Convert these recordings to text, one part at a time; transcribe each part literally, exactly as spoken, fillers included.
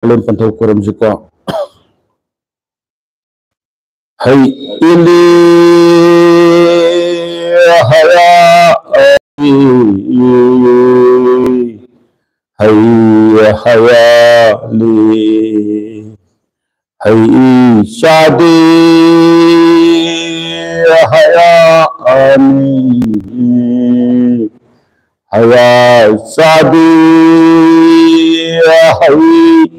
ꯄꯂꯦꯝ ꯄꯟꯊꯧ ꯈꯨꯔꯨꯝꯁꯤꯀꯣ꯫ ꯍꯩ ꯏꯂꯤ ꯍꯌꯥ ꯑꯂꯤ, ꯍꯩ ꯍꯌꯥꯂꯤ, ꯍꯩ ꯆꯥꯗꯤ ꯍꯌꯥ ꯑꯅꯤ, ꯍꯌꯥ ꯆꯥꯗꯤ ꯍꯩ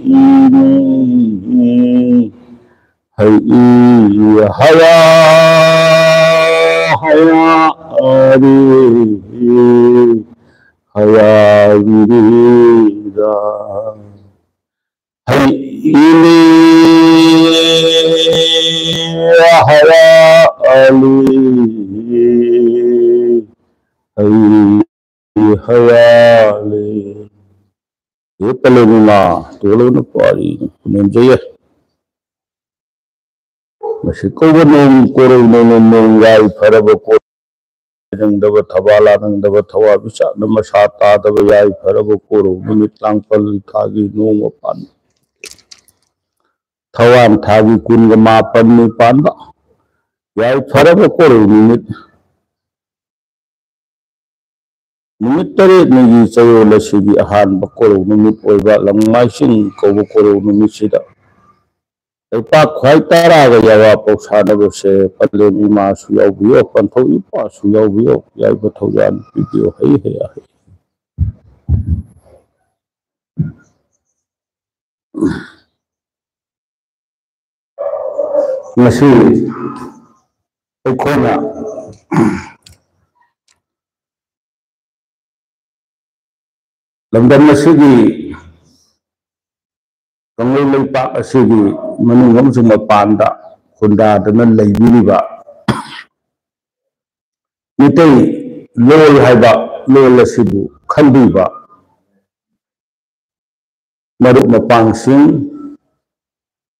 ꯏꯅꯤ꯫ ꯍꯩ ꯏ ꯍꯌꯥ ꯍꯌꯥ ꯑꯔꯤ ꯍꯌꯥ ꯕꯤꯔꯤꯗ ꯍꯩ ꯏꯅꯤ ꯍꯌꯥ ꯑꯂꯤ ꯍꯩ ꯍꯌꯥꯂꯤ꯫ ꯍꯦ ꯄꯂꯦꯝ ꯏꯃꯥ, ꯇꯣꯜꯂꯕꯅ ꯄꯥꯔꯤ ꯅꯦꯝꯖꯩꯌꯦ꯫ ꯃꯁꯤ ꯀꯧꯕ ꯅꯣꯡ ꯀꯣꯔꯧ ꯅꯣꯡꯅ ꯅꯣꯡ ꯌꯥꯏ ꯐꯔꯕ ꯀꯣꯔꯧ ꯅꯪꯗꯕ ꯊꯕꯥꯜ ꯅꯪꯗꯕ ꯊꯋꯥ ꯃꯤꯆꯥꯛꯅ ꯃꯁꯥ ꯇꯥꯗꯕ ꯌꯥꯏ ꯐꯔꯕ ꯀꯣꯔꯧ ꯅꯨꯃꯤꯠ ꯂꯥꯡꯄꯜ ꯊꯥꯒꯤ ꯅꯣꯡ ꯃꯄꯥꯟ ꯊꯋꯥꯟ ꯊꯥꯒꯤ ꯀꯨꯟꯒ ꯃꯥꯄꯟꯅꯤ ꯄꯥꯟꯕ ꯌꯥꯏ ꯐꯔꯕ ꯀꯣꯔꯧ ꯅꯨꯃꯤꯠ ꯅꯨꯃꯤꯠ ꯇꯔꯦꯠꯅꯤꯒꯤ ꯆꯌꯣꯜ ꯑꯁꯤꯒꯤ ꯑꯍꯥꯟꯕ ꯀꯣꯔꯧ ꯅꯨꯃꯤꯠ ꯑꯣꯏꯕ ꯂꯪꯃꯥꯏꯁꯤꯡ ꯀꯧꯕ ꯀꯣꯔꯧ ꯅꯨꯃꯤꯠꯁꯤꯗ ꯂꯩꯄꯥꯛ ꯈ꯭ꯋꯥꯏ ꯇꯔꯥꯒ ꯌꯥꯋꯥ ꯄꯧꯁꯥꯅꯕꯁꯦ ꯄꯂꯦꯝ ꯏꯃꯥꯁꯨ ꯌꯥꯎꯕꯤꯌꯣ, ꯄꯟꯊꯧ ꯏꯄꯥꯁꯨ ꯌꯥꯎꯕꯤꯌꯣ, ꯌꯥꯏꯐ ꯊꯧꯖꯥꯜ ꯄꯤꯕꯤꯌꯣ, ꯍꯩ ꯍꯩ ꯍꯩ꯫ ꯉꯁꯤ ꯑꯩꯈꯣꯏꯅ ꯂꯝꯗꯝ ꯑꯁꯤꯒꯤ ꯀꯪꯂꯩ ꯂꯩꯄꯥꯛ ꯑꯁꯤꯒꯤ ꯃꯅꯨꯡ ꯑꯃꯁꯨꯡ ꯃꯄꯥꯟꯗ ꯈꯨꯟꯗꯥꯗꯨꯅ ꯂꯩꯕꯤꯔꯤꯕ ꯃꯤꯇꯩ ꯂꯣꯜ ꯍꯥꯏꯕ ꯂꯣꯜ ꯑꯁꯤꯕꯨ ꯈꯟꯕꯤꯕ ꯃꯔꯨꯞ ꯃꯄꯥꯡꯁꯤꯡ,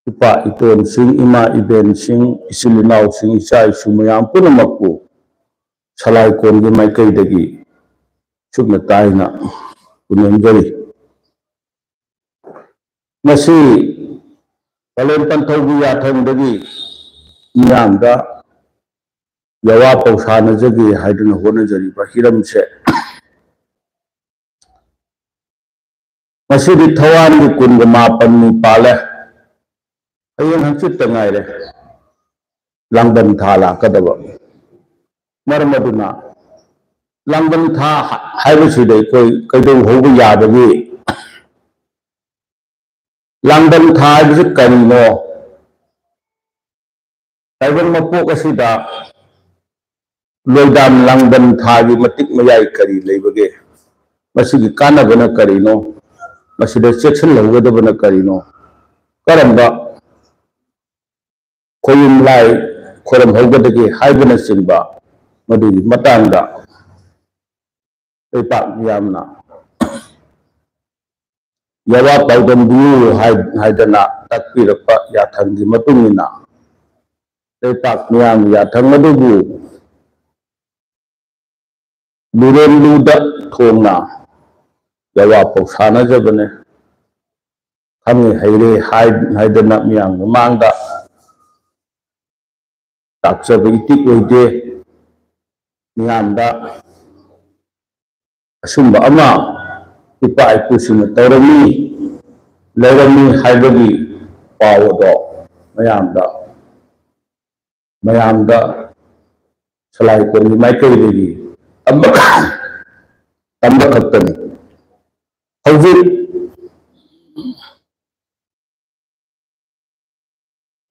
ꯏꯄꯥ ꯏꯇꯣꯟꯁꯤꯡ, ꯏꯃꯥ ꯏꯕꯦꯟꯁꯤꯡ, ꯏꯆꯤꯜ ꯏꯅꯥꯎꯁꯤꯡ, ꯏꯆꯥ ꯏꯁꯨ ꯃꯌꯥꯝ ꯄꯨꯝꯅꯃꯛꯄꯨ ꯁꯂꯥꯏꯀꯣꯟꯒꯤ ꯃꯥꯏꯀꯩꯗꯒꯤ ꯁꯨꯞꯅ ꯇꯥꯏꯅ ꯄꯨꯅꯦꯝꯖꯔꯤ꯫ ꯉꯁꯤ ꯄꯂꯦꯝ ꯄꯟꯊꯧꯒꯤ ꯌꯥꯊꯪꯗꯒꯤ ꯃꯤꯌꯥꯝꯗ ꯌꯥꯋꯥ ꯄꯧꯁꯥꯅꯖꯒꯦ ꯍꯥꯏꯗꯨꯅ ꯍꯣꯠꯅꯖꯔꯤꯕ ꯍꯤꯔꯝꯁꯦ, ꯉꯁꯤꯗꯤ ꯊꯋꯥꯟꯒꯤ ꯀꯨꯟꯒ ꯃꯥꯄꯟꯅꯤ ꯄꯥꯜꯂꯦ꯫ ꯍꯌꯦꯡ ꯍꯪꯆꯤꯠꯇ ꯉꯥꯏꯔꯦ ꯂꯥꯡꯕꯟ ꯊꯥ ꯂꯥꯛꯀꯗꯕ꯫ ꯃꯔꯝ ꯑꯗꯨꯅ ꯂꯥꯡꯕꯟ ꯊꯥ ꯍꯥꯏꯕꯁꯤꯗ ꯑꯩꯈꯣꯏ ꯀꯩꯗꯧ ꯍꯧꯕ ꯌꯥꯕꯒꯦ? ꯂꯥꯡꯕꯟ ꯊꯥ ꯍꯥꯏꯕꯁꯤ ꯀꯔꯤꯅꯣ? ꯇꯥꯏꯕꯪ ꯃꯄꯣꯛ ꯑꯁꯤꯗ ꯂꯣꯏꯗꯥꯝ ꯂꯥꯡꯕꯟ ꯊꯥꯒꯤ ꯃꯇꯤꯛ ꯃꯌꯥꯏ ꯀꯔꯤ ꯂꯩꯕꯒꯦ? ꯃꯁꯤꯒꯤ ꯀꯥꯟꯅꯕꯅ ꯀꯔꯤꯅꯣ? ꯃꯁꯤꯗ ꯆꯦꯛꯁꯤꯜꯍꯧꯒꯗꯕꯅ ꯀꯔꯤꯅꯣ? ꯀꯔꯝꯕ ꯈꯣꯌꯨꯝ ꯂꯥꯏ ꯈꯣꯏꯔꯝꯍꯧꯒꯗꯒꯦ ꯍꯥꯏꯕꯅꯆꯤꯡꯕ, ꯃꯗꯨꯒꯤ ꯃꯇꯥꯡꯗ ꯂꯩꯄꯥꯛ ꯃꯤꯌꯥꯝꯅ ꯌꯥꯋꯥ ꯄꯥꯎꯗꯝꯕꯤꯌꯨ ꯍꯥꯏ-, ꯍꯥꯏꯗꯅ ꯇꯥꯛꯄꯤꯔꯛꯄ ꯌꯥꯊꯪꯒꯤ ꯃꯇꯨꯡ ꯏꯟꯅ, ꯂꯩꯄꯥꯛ ꯃꯤꯌꯥꯝꯒꯤ ꯌꯥꯊꯪ ꯑꯗꯨꯕꯨ ꯂꯨꯔꯦꯟ ꯂꯨꯗ ꯊꯣꯡꯅ ꯌꯥꯋꯥ ꯄꯧꯁꯥꯅꯖꯕꯅꯦ꯫ ꯈꯪꯉꯦ ꯍꯩꯔꯦ ꯍꯥꯏ-, ꯍꯥꯏꯗꯅ ꯃꯤꯌꯥꯝ ꯃꯃꯥꯡꯗ ꯇꯥꯛꯆꯕ ꯏꯇꯤꯛ ꯑꯣꯏꯗꯦ꯫ ꯃꯤꯌꯥꯝꯗ ꯑꯁꯨꯝꯕ ꯑꯃ ꯏꯄꯥ ꯏꯄꯨꯁꯤꯡꯅ ꯇꯧꯔꯝꯃꯤ, ꯂꯩꯔꯝꯃꯤ ꯍꯥꯏꯕꯒꯤ ꯄꯥꯎ ꯑꯗꯣ ꯃꯌꯥꯝꯗ, ꯃꯌꯥꯝꯗ ꯁꯂꯥꯏ ꯀꯣꯟꯒꯤ ꯃꯥꯏꯀꯩꯗꯒꯤ ꯇꯝꯕ-, ꯇꯝꯕ ꯈꯛꯇꯅꯤ꯫ ꯍꯧꯖꯤꯛ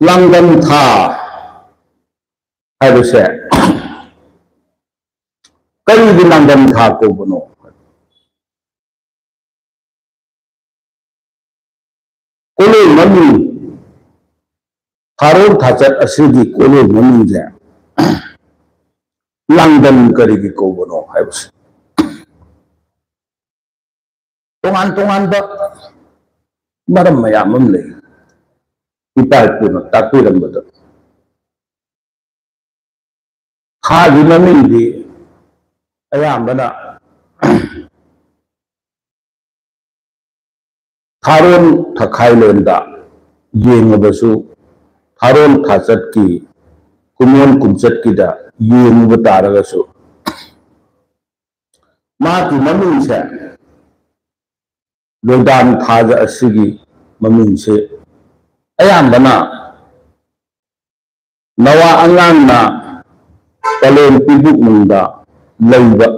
ꯂꯥꯡꯕꯟ ꯊꯥ ꯍꯥꯏꯕꯁꯦ ꯀꯔꯤꯒꯤ ꯂꯥꯡꯕꯟ ꯊꯥ ꯀꯧꯕꯅꯣ? ꯀꯣꯂꯣꯝ ꯃꯃꯤꯡ, ꯊꯥꯔꯣꯟ ꯊꯥꯆꯠ ꯑꯁꯤꯒꯤ ꯀꯣꯂꯣꯝ ꯃꯃꯤꯡꯁꯦ ꯂꯥꯡꯕꯟ ꯀꯔꯤꯒꯤ ꯀꯧꯕꯅꯣ ꯍꯥꯏꯕꯁꯦ ꯇꯣꯉꯥꯟ ꯇꯣꯉꯥꯟꯕ ꯃꯔꯝ ꯃꯌꯥꯝ ꯑꯃ ꯂꯩ꯫ ꯏꯄꯥ ꯏꯄꯨꯅ ꯇꯥꯛꯄꯤꯔꯝꯕꯗ ꯊꯥꯒꯤ ꯃꯃꯤꯡꯗꯤ ꯑꯌꯥꯝꯕꯅ ꯊꯥꯔꯣꯟ ꯊꯥꯈꯥꯏꯂꯣꯟꯗ ꯌꯦꯡꯉꯕꯁꯨ, ꯊꯥꯔꯣꯟ ꯊꯥꯆꯠꯀꯤ, ꯀꯨꯝꯑꯣꯟ ꯀꯨꯝꯆꯠꯀꯤꯗ ꯌꯦꯡꯉꯨꯕ ꯇꯥꯔꯒꯁꯨ, ꯃꯍꯥꯛꯀꯤ ꯃꯃꯤꯡꯁꯦ, ꯂꯣꯏꯗꯥꯟ ꯊꯥꯖ ꯑꯁꯤꯒꯤ ꯃꯃꯤꯡꯁꯦ ꯑꯌꯥꯝꯕꯅ ꯅꯋꯥ ꯑꯉꯥꯡꯅ ꯄꯂꯦꯝ ꯄꯤꯕꯨꯛꯅꯨꯡꯗ ꯂꯩꯕ,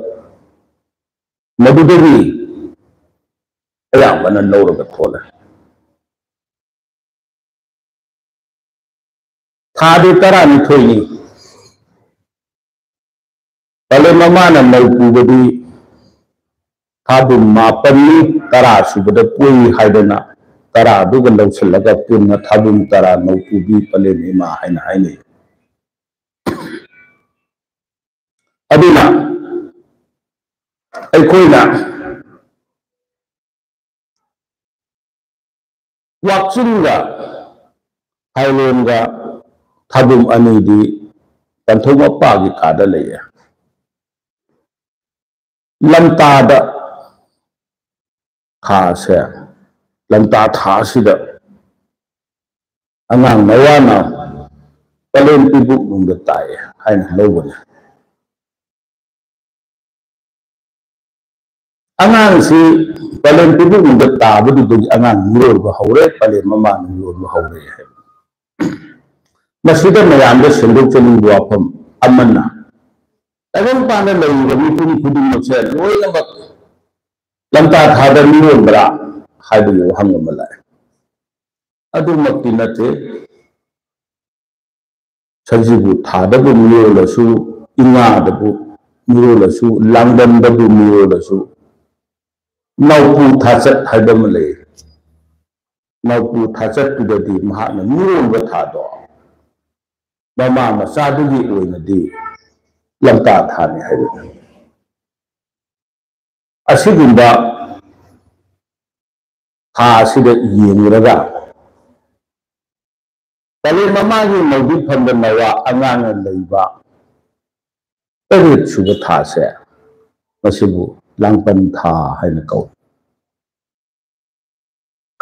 ꯃꯗꯨꯗꯒꯤ ꯑꯌꯥꯝꯕꯅ ꯂꯧꯔꯒ ꯊꯣꯜꯂꯦ꯫ ꯊꯥꯗꯤ ꯇꯔꯥꯅꯤꯊꯣꯏꯅꯤ꯫ ꯄꯂꯦꯝ ꯃꯃꯥꯅ ꯅꯧ ꯄꯨꯕꯗꯤ ꯊꯥꯕꯨꯝ ꯃꯥꯄꯟꯅꯤ, ꯇꯔꯥ ꯁꯨꯕꯗ ꯄꯣꯛꯏ ꯍꯥꯏꯗꯅ ꯇꯔꯥꯗꯨꯒ ꯂꯧꯁꯤꯜꯂꯒ ꯄꯨꯟꯅ ꯊꯥꯕꯨꯝ ꯇꯔꯥ ꯅꯧ ꯄꯨꯕꯤ ꯄꯂꯦꯝ ꯏꯃꯥ ꯍꯥꯏꯅ ꯍꯥꯏꯅꯩ꯫ ꯑꯗꯨꯅ ꯑꯩꯈꯣꯏꯅ ꯋꯥꯛꯆꯤꯡꯒ ꯊꯥꯏꯂꯣꯟꯒ ꯊꯥꯕꯨꯝ ꯑꯅꯤꯗꯤ ꯄꯟꯊꯧ ꯃꯄꯥꯒꯤ ꯀꯥꯗ ꯂꯩꯌꯦ꯫ ꯂꯝꯇꯥꯗ ꯊꯥꯁꯦ, ꯂꯝꯇꯥ ꯊꯥ ꯑꯁꯤꯗ ꯑꯉꯥꯡ ꯅꯋꯥꯅ ꯄꯂꯦꯝ ꯄꯤꯕꯨꯛꯅꯨꯡꯗ ꯇꯥꯏ ꯍꯥꯏꯅ ꯂꯧꯕꯅꯤ꯫ ꯑꯉꯥꯡꯁꯤ ꯄꯂꯦꯝ ꯄꯤꯕꯨꯛꯅꯨꯡꯗ ꯇꯥꯕꯗꯨꯗꯒꯤ ꯑꯉꯥꯡ ꯃꯤꯔꯣꯜꯕ ꯍꯧꯔꯦ, ꯄꯂꯦꯝ ꯃꯃꯥꯅ ꯃꯤꯔꯣꯜꯕ ꯍꯧꯔꯦ ꯍꯥꯏꯕ꯫ ꯃꯁꯤꯗ ꯃꯌꯥꯝꯗ ꯁꯦꯝꯗꯣꯛꯆꯅꯤꯡꯕ ꯋꯥꯐꯝ ꯑꯃꯅ, ꯇꯥꯏꯕꯪꯄꯥꯟꯗ ꯂꯩꯔꯤꯕ ꯃꯤꯄꯨꯝ ꯈꯨꯗꯤꯡꯃꯛꯁꯦ ꯂꯣꯏꯅꯃꯛ ꯂꯝꯇꯥ ꯊꯥꯗ ꯃꯤꯔꯣꯟꯕ꯭ꯔꯥ ꯍꯥꯏꯕꯒꯤ ꯋꯥꯍꯪ ꯑꯃ ꯂꯥꯛꯑꯦ꯫ ꯑꯗꯨꯃꯛꯇꯤ ꯅꯠꯇꯦ꯫ ꯁꯖꯤꯕꯨ ꯊꯥꯗꯕꯨ ꯃꯤꯔꯣꯜꯂꯁꯨ, ꯏꯉꯥꯗꯕꯨ ꯃꯤꯔꯣꯜꯂꯁꯨ, ꯂꯥꯡꯕꯟꯗꯕꯨ ꯃꯤꯔꯣꯜꯂꯁꯨ, ꯅꯥꯎꯄꯨ ꯊꯥꯆꯠ ꯍꯥꯏꯕ ꯑꯃ ꯂꯩ꯫ ꯅꯥꯎꯄꯨ ꯊꯥꯆꯠꯇꯨꯗꯗꯤ ꯃꯍꯥꯛꯅ ꯃꯤꯔꯣꯟꯕ ꯊꯥꯗꯣ ꯃꯃꯥ ꯃꯆꯥꯗꯨꯒꯤ ꯑꯣꯏꯅꯗꯤ ꯂꯝꯇꯥ ꯊꯥꯅꯤ ꯍꯥꯏꯕꯅꯤ꯫ ꯑꯁꯤꯒꯨꯝꯕ ꯊꯥ ꯑꯁꯤꯗ ꯌꯦꯡꯂꯨꯔꯒ ꯄꯂꯦꯝ ꯃꯃꯥꯒꯤ ꯃꯧꯗꯤ ꯐꯝꯗ ꯅꯋꯥ ꯑꯉꯥꯡꯅ ꯂꯩꯕ ꯇꯔꯦꯠ ꯁꯨꯕ ꯊꯥꯁꯦ, ꯃꯁꯤꯕꯨ ꯂꯥꯡꯄꯟ ꯊꯥ ꯍꯥꯏꯅ ꯀꯧꯏ꯫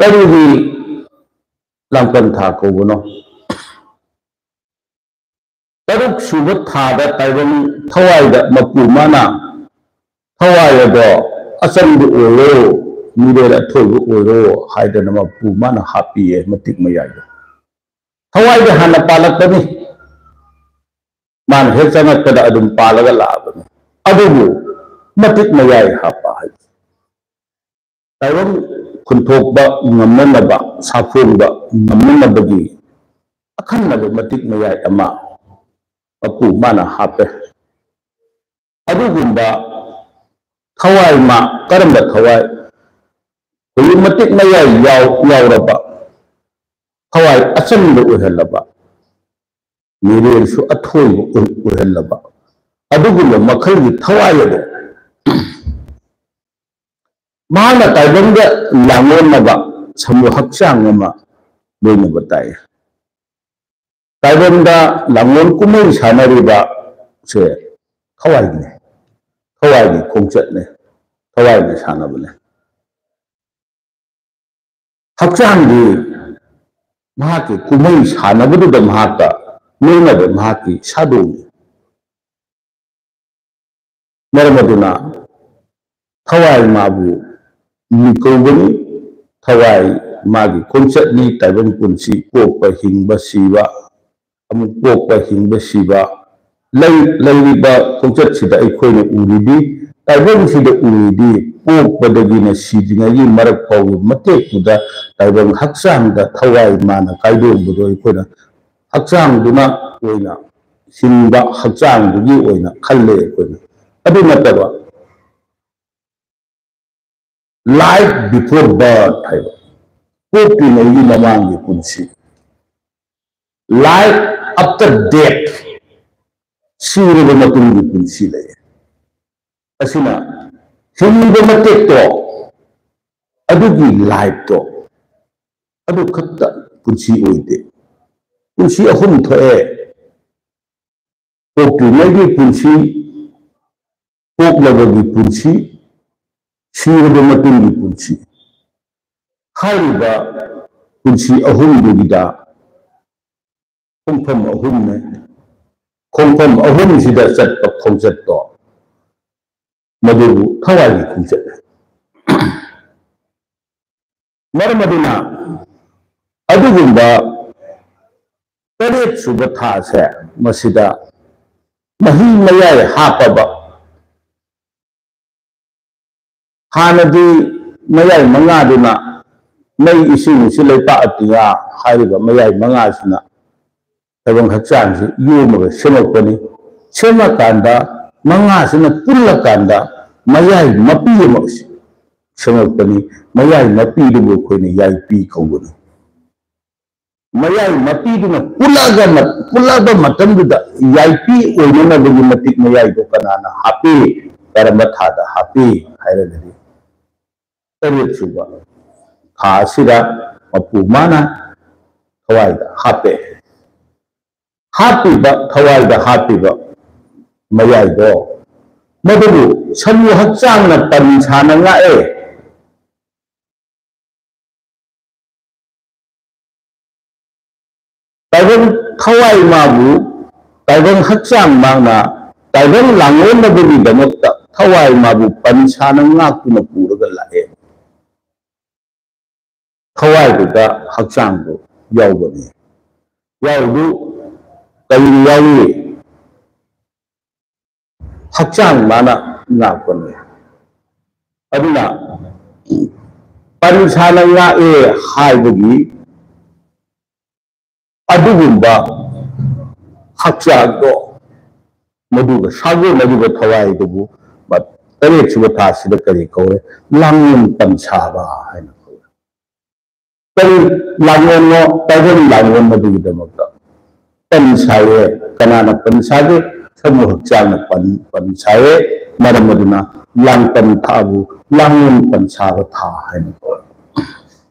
ꯀꯔꯤꯒꯤ ꯂꯥꯡꯄꯟ ꯊꯥ ꯀꯧꯕꯅꯣ? ꯇꯔꯨꯛ ꯁꯨꯕ ꯊꯥꯗ ꯇꯥꯏꯕꯪ ꯊꯋꯥꯏꯗ ꯃꯄꯨ ꯃꯥꯅ ꯊꯋꯥꯏ ꯑꯗꯣ ꯑꯆꯝꯕ ꯑꯣꯏꯔꯣ, ꯃꯤꯔꯦꯜ ꯑꯊꯣꯏꯕ ꯑꯣꯏꯔꯣ ꯍꯥꯏꯗꯅ ꯃꯄꯨ ꯃꯥꯅ ꯍꯥꯞꯄꯤꯌꯦ ꯃꯇꯤꯛ ꯃꯌꯥꯏꯗ꯫ ꯊꯋꯥꯏꯗ ꯍꯥꯟꯅ ꯄꯥꯜꯂꯛꯄꯅꯤ꯫ ꯃꯥꯅ ꯍꯦꯛ ꯆꯪꯉꯛꯄꯗ ꯑꯗꯨꯝ ꯄꯥꯜꯂꯒ ꯂꯥꯛꯑꯕꯅꯤ꯫ ꯑꯗꯨꯕꯨ ꯃꯇꯤꯛ ꯃꯌꯥꯏ ꯍꯥꯞꯄ ꯍꯥꯏꯕ꯫ ꯇꯥꯏꯕꯪ ꯈꯨꯟꯊꯣꯛꯄ ꯉꯝꯅꯅꯕ, ꯁꯥꯐꯣꯡꯕ ꯉꯝꯅꯅꯕꯒꯤ ꯑꯈꯟꯅꯕ ꯃꯇꯤꯛ ꯃꯌꯥꯏ ꯑꯃ ꯃꯄꯨ ꯃꯥꯅ ꯍꯥꯞꯄꯦ꯫ ꯑꯗꯨꯒꯨꯝꯕ ꯊꯋꯥꯏ ꯃꯥ, ꯀꯔꯝꯕ ꯊꯋꯥꯏ? ꯑꯩꯈꯣꯏꯒꯤ ꯃꯇꯤꯛ ꯃꯌꯥꯏ ꯌꯥꯎ-, ꯌꯥꯎꯔꯕ, ꯊꯋꯥꯏ ꯑꯆꯝꯕ ꯑꯣꯏꯍꯜꯂꯕ, ꯃꯤꯔꯦꯜꯁꯨ ꯑꯊꯣꯏꯕ ꯑꯣꯏ-, ꯑꯣꯏꯍꯜꯂꯕ, ꯑꯗꯨꯒꯨꯝꯕ ꯃꯈꯜꯒꯤ ꯊꯋꯥꯏ ꯑꯗꯣ ꯃꯍꯥꯛꯅ ꯇꯥꯏꯕꯪꯗ ꯂꯥꯡꯑꯣꯟꯅꯕ ꯁꯃꯨ ꯍꯛꯆꯥꯡ ꯑꯃ ꯂꯣꯏꯅꯕ ꯇꯥꯏ꯫ ꯇꯥꯏꯕꯪꯗ ꯂꯥꯡꯑꯣꯟ ꯀꯨꯝꯍꯩ ꯁꯥꯟꯅꯔꯤꯕ ꯁꯦ ꯊꯋꯥꯏꯅꯤ, ꯊꯋꯥꯏꯒꯤ ꯈꯣꯡꯆꯠꯅꯦ, ꯊꯋꯥꯏꯅ ꯁꯥꯟꯅꯕꯅꯦ꯫ ꯍꯛꯆꯥꯡꯗꯤ ꯃꯍꯥꯛꯀꯤ ꯀꯨꯝꯍꯩ ꯁꯥꯟꯅꯕꯗꯨꯗ ꯃꯍꯥꯛꯇ ꯂꯣꯏꯅꯕ ꯃꯍꯥꯛꯀꯤ ꯁꯥꯗꯣꯡꯅꯤ꯫ ꯃꯔꯝ ꯑꯗꯨꯅ ꯊꯋꯥꯏ ꯃꯥꯕꯨ ꯃꯤ ꯀꯧꯒꯅꯤ꯫ ꯊꯋꯥꯏ ꯃꯥꯒꯤ ꯈꯣꯡꯆꯠꯅꯤ꯫ ꯇꯥꯏꯕꯪ ꯄꯨꯟꯁꯤ, ꯄꯣꯛꯄ, ꯍꯤꯡꯕ, ꯁꯤꯕ, ꯑꯃꯨꯛ ꯄꯣꯛꯄ, ꯍꯤꯡꯕ, ꯁꯤꯕ, ꯂꯩ-, ꯂꯩꯔꯤꯕ ꯈꯣꯡꯆꯠꯁꯤꯗ ꯑꯩꯈꯣꯏꯅ ꯎꯔꯤꯕꯤ, ꯇꯥꯏꯕꯪꯁꯤꯗ ꯎꯔꯤꯕꯤ, ꯄꯣꯛꯄꯗꯒꯤꯅ ꯁꯤꯗ꯭ꯔꯤꯉꯩꯒꯤ ꯃꯔꯛ ꯐꯥꯎꯒꯤ ꯃꯇꯦꯛꯇꯨꯗ ꯇꯥꯏꯕꯪ ꯍꯛꯆꯥꯡꯗ ꯊꯋꯥꯏ ꯃꯥꯅ ꯀꯥꯏꯗꯣꯛꯄꯗꯣ ꯑꯩꯈꯣꯏꯅ ꯍꯛꯆꯥꯡꯗꯨꯅ ꯑꯣꯏꯅ ꯍꯤꯡꯕ, ꯍꯛꯆꯥꯡꯗꯨꯒꯤ ꯑꯣꯏꯅ ꯈꯜꯂꯦ ꯑꯩꯈꯣꯏꯅ꯫ ꯑꯗꯨ ꯅꯠꯇꯕ life before birth ꯍꯥꯏꯕ, ꯄꯣꯛꯇ꯭ꯔꯤꯉꯩꯒꯤ ꯃꯃꯥꯡꯒꯤ ꯄꯨꯟꯁꯤ, life after death, ꯁꯤꯔꯕ ꯃꯇꯨꯡꯒꯤ ꯄꯨꯟꯁꯤ ꯂꯩ꯫ ꯑꯁꯤꯅ ꯍꯤꯡꯂꯤꯕ ꯃꯇꯦꯛꯇꯣ, ꯑꯗꯨꯒꯤ lifeꯇꯣ, ꯑꯗꯨ ꯈꯛꯇ ꯄꯨꯟꯁꯤ ꯑꯣꯏꯗꯦ꯫ ꯄꯨꯟꯁꯤ ꯑꯍꯨꯝ ꯊꯣꯛꯑꯦ: ꯄꯣꯛꯇ꯭ꯔꯤꯉꯩꯒꯤ ꯄꯨꯟꯁꯤ, ꯄꯣꯛꯂꯕꯒꯤ ꯄꯨꯟꯁꯤ, ꯁꯤꯔꯕ ꯃꯇꯨꯡꯒꯤ ꯄꯨꯟꯁꯤ꯫ ꯍꯥꯏꯔꯤꯕ ꯄꯨꯟꯁꯤ ꯑꯍꯨꯝꯗꯨꯒꯤꯗ ꯈꯣꯡꯐꯝ ꯑꯍꯨꯝꯅꯦ꯫ ꯈꯣꯡꯐꯝ ꯑꯍꯨꯝꯁꯤꯗ ꯆꯠꯄ ꯈꯣꯡꯆꯠꯇꯣ, ꯃꯗꯨꯕꯨ ꯊꯋꯥꯏꯒꯤ ꯈꯣꯡꯆꯠꯅꯤ꯫ ꯃꯔꯝ ꯑꯗꯨꯅ ꯑꯗꯨꯒꯨꯝꯕ ꯇꯔꯦꯠ ꯁꯨꯕ ꯊꯥꯁꯦ, ꯃꯁꯤꯗ ꯃꯍꯤ ꯃꯌꯥꯏ ꯍꯥꯞꯄꯕ, ꯍꯥꯟꯅꯗꯤ ꯃꯌꯥꯏ ꯃꯉꯥꯗꯨꯅ ꯃꯩ, ꯏꯁꯤꯡ, ꯅꯨꯡꯁꯤꯠ, ꯂꯩꯄꯥꯛ, ꯑꯇꯤꯌꯥ ꯍꯥꯏꯔꯤꯕ ꯃꯌꯥꯏ ꯃꯉꯥꯁꯤꯅ ꯇꯥꯏꯕꯪ ꯍꯛꯆꯥꯡꯁꯤ ꯌꯣꯝꯃꯒ ꯁꯦꯝꯃꯛꯄꯅꯤ꯫ ꯁꯦꯝꯃꯀꯥꯟꯗ ꯃꯉꯥꯁꯤꯅ ꯄꯨꯜꯂꯀꯥꯟꯗ ꯃꯌꯥꯏ ꯃꯄꯤ ꯑꯃ ꯁꯦꯝꯃꯛꯄꯅꯤ꯫ ꯃꯌꯥꯏ ꯃꯄꯤꯗꯨꯕꯨ ꯑꯩꯈꯣꯏꯅ ꯌꯥꯏꯄꯤ ꯀꯧꯕꯅꯤ꯫ ꯃꯌꯥꯏ ꯃꯄꯤꯗꯨꯅ ꯄꯨꯜꯂꯛꯑꯒ ꯃ-, ꯄꯨꯜꯂꯛꯑꯕ ꯃꯇꯝꯗꯨꯗ ꯌꯥꯏꯄꯤ ꯑꯣꯏꯅꯅꯕꯒꯤ ꯃꯇꯤꯛ ꯃꯌꯥꯏꯗꯣ ꯀꯅꯥꯅ ꯍꯥꯞꯄꯤ, ꯀꯔꯝꯕ ꯊꯥꯗ ꯍꯥꯞꯄꯤ ꯍꯥꯏꯔꯒꯗꯤ, ꯇꯔꯦꯠ ꯁꯨꯕ ꯊꯥ ꯑꯁꯤꯗ ꯃꯄꯨ ꯃꯥꯅ ꯊꯋꯥꯏꯗ ꯍꯥꯞꯄꯦ꯫ ꯍꯥꯞꯄꯤꯕ, ꯊꯋꯥꯏꯗ ꯍꯥꯞꯄꯤꯕ ꯃꯌꯥꯏꯗꯣ, ꯃꯗꯨꯕꯨ ꯁꯃꯨ ꯍꯛꯆꯥꯡꯅ ꯄꯟ ꯁꯥꯅ ꯉꯥꯛꯑꯦ꯫ ꯇꯥꯏꯕꯪ ꯊꯋꯥꯏ ꯃꯥꯕꯨ, ꯇꯥꯏꯕꯪ ꯍꯛꯆꯥꯡ ꯃꯥꯅ ꯇꯥꯏꯕꯪ ꯂꯥꯡꯑꯣꯟꯅꯕꯒꯤꯗꯃꯛꯇ ꯊꯋꯥꯏ ꯃꯥꯕꯨ ꯄꯟ ꯁꯥꯅ ꯉꯥꯛꯇꯨꯅ ꯄꯨꯔꯒ ꯂꯥꯛꯑꯦ꯫ ꯊꯋꯥꯏꯗꯨꯗ ꯍꯛꯆꯥꯡꯗꯨ ꯌꯥꯎꯕꯅꯤ꯫ ꯌꯥꯎꯕꯗꯨ ꯀꯔꯤ ꯌꯥꯎꯏ? ꯍꯛꯆꯥꯡ ꯃꯥꯅ ꯉꯥꯛꯄꯅꯤ꯫ ꯑꯗꯨꯅ ꯄꯟ ꯁꯥꯅ ꯉꯥꯛꯑꯦ ꯍꯥꯏꯕꯒꯤ ꯑꯗꯨꯒꯨꯝꯕ ꯍꯛꯆꯥꯡꯗꯣ, ꯃꯗꯨꯒ ꯁꯥꯒꯣꯟꯅꯔꯤꯕ ꯊꯋꯥꯏꯗꯨꯕꯨ ꯃ-, ꯇꯔꯦꯠꯁꯨꯕ ꯊꯥꯁꯤꯗ ꯀꯔꯤ ꯀꯧꯔꯦ? ꯂꯥꯡꯑꯣꯟ ꯄꯟ ꯁꯥꯕ ꯍꯥꯏꯅ ꯀꯧꯔꯦ꯫ ꯀꯔꯤ ꯂꯥꯡꯑꯣꯟꯅꯣ? ꯇꯥꯏꯕꯪ ꯂꯥꯡꯑꯣꯟꯅꯕꯒꯤꯗꯃꯛꯇ ꯄꯟ ꯁꯥꯏꯌꯦ꯫ ꯀꯅꯥꯅ ꯄꯟ ꯁꯥꯒꯦ? ꯁꯃꯨ ꯍꯛꯆꯥꯡꯅ ꯄꯟ, ꯄꯟ ꯁꯥꯏꯌꯦ꯫ ꯃꯔꯝ ꯑꯗꯨꯅ ꯂꯥꯡꯄꯟ ꯊꯥꯕꯨ ꯂꯥꯡꯑꯣꯟ ꯄꯟ ꯁꯥꯕ ꯊꯥ ꯍꯥꯏꯅ ꯀꯧꯋꯦ꯫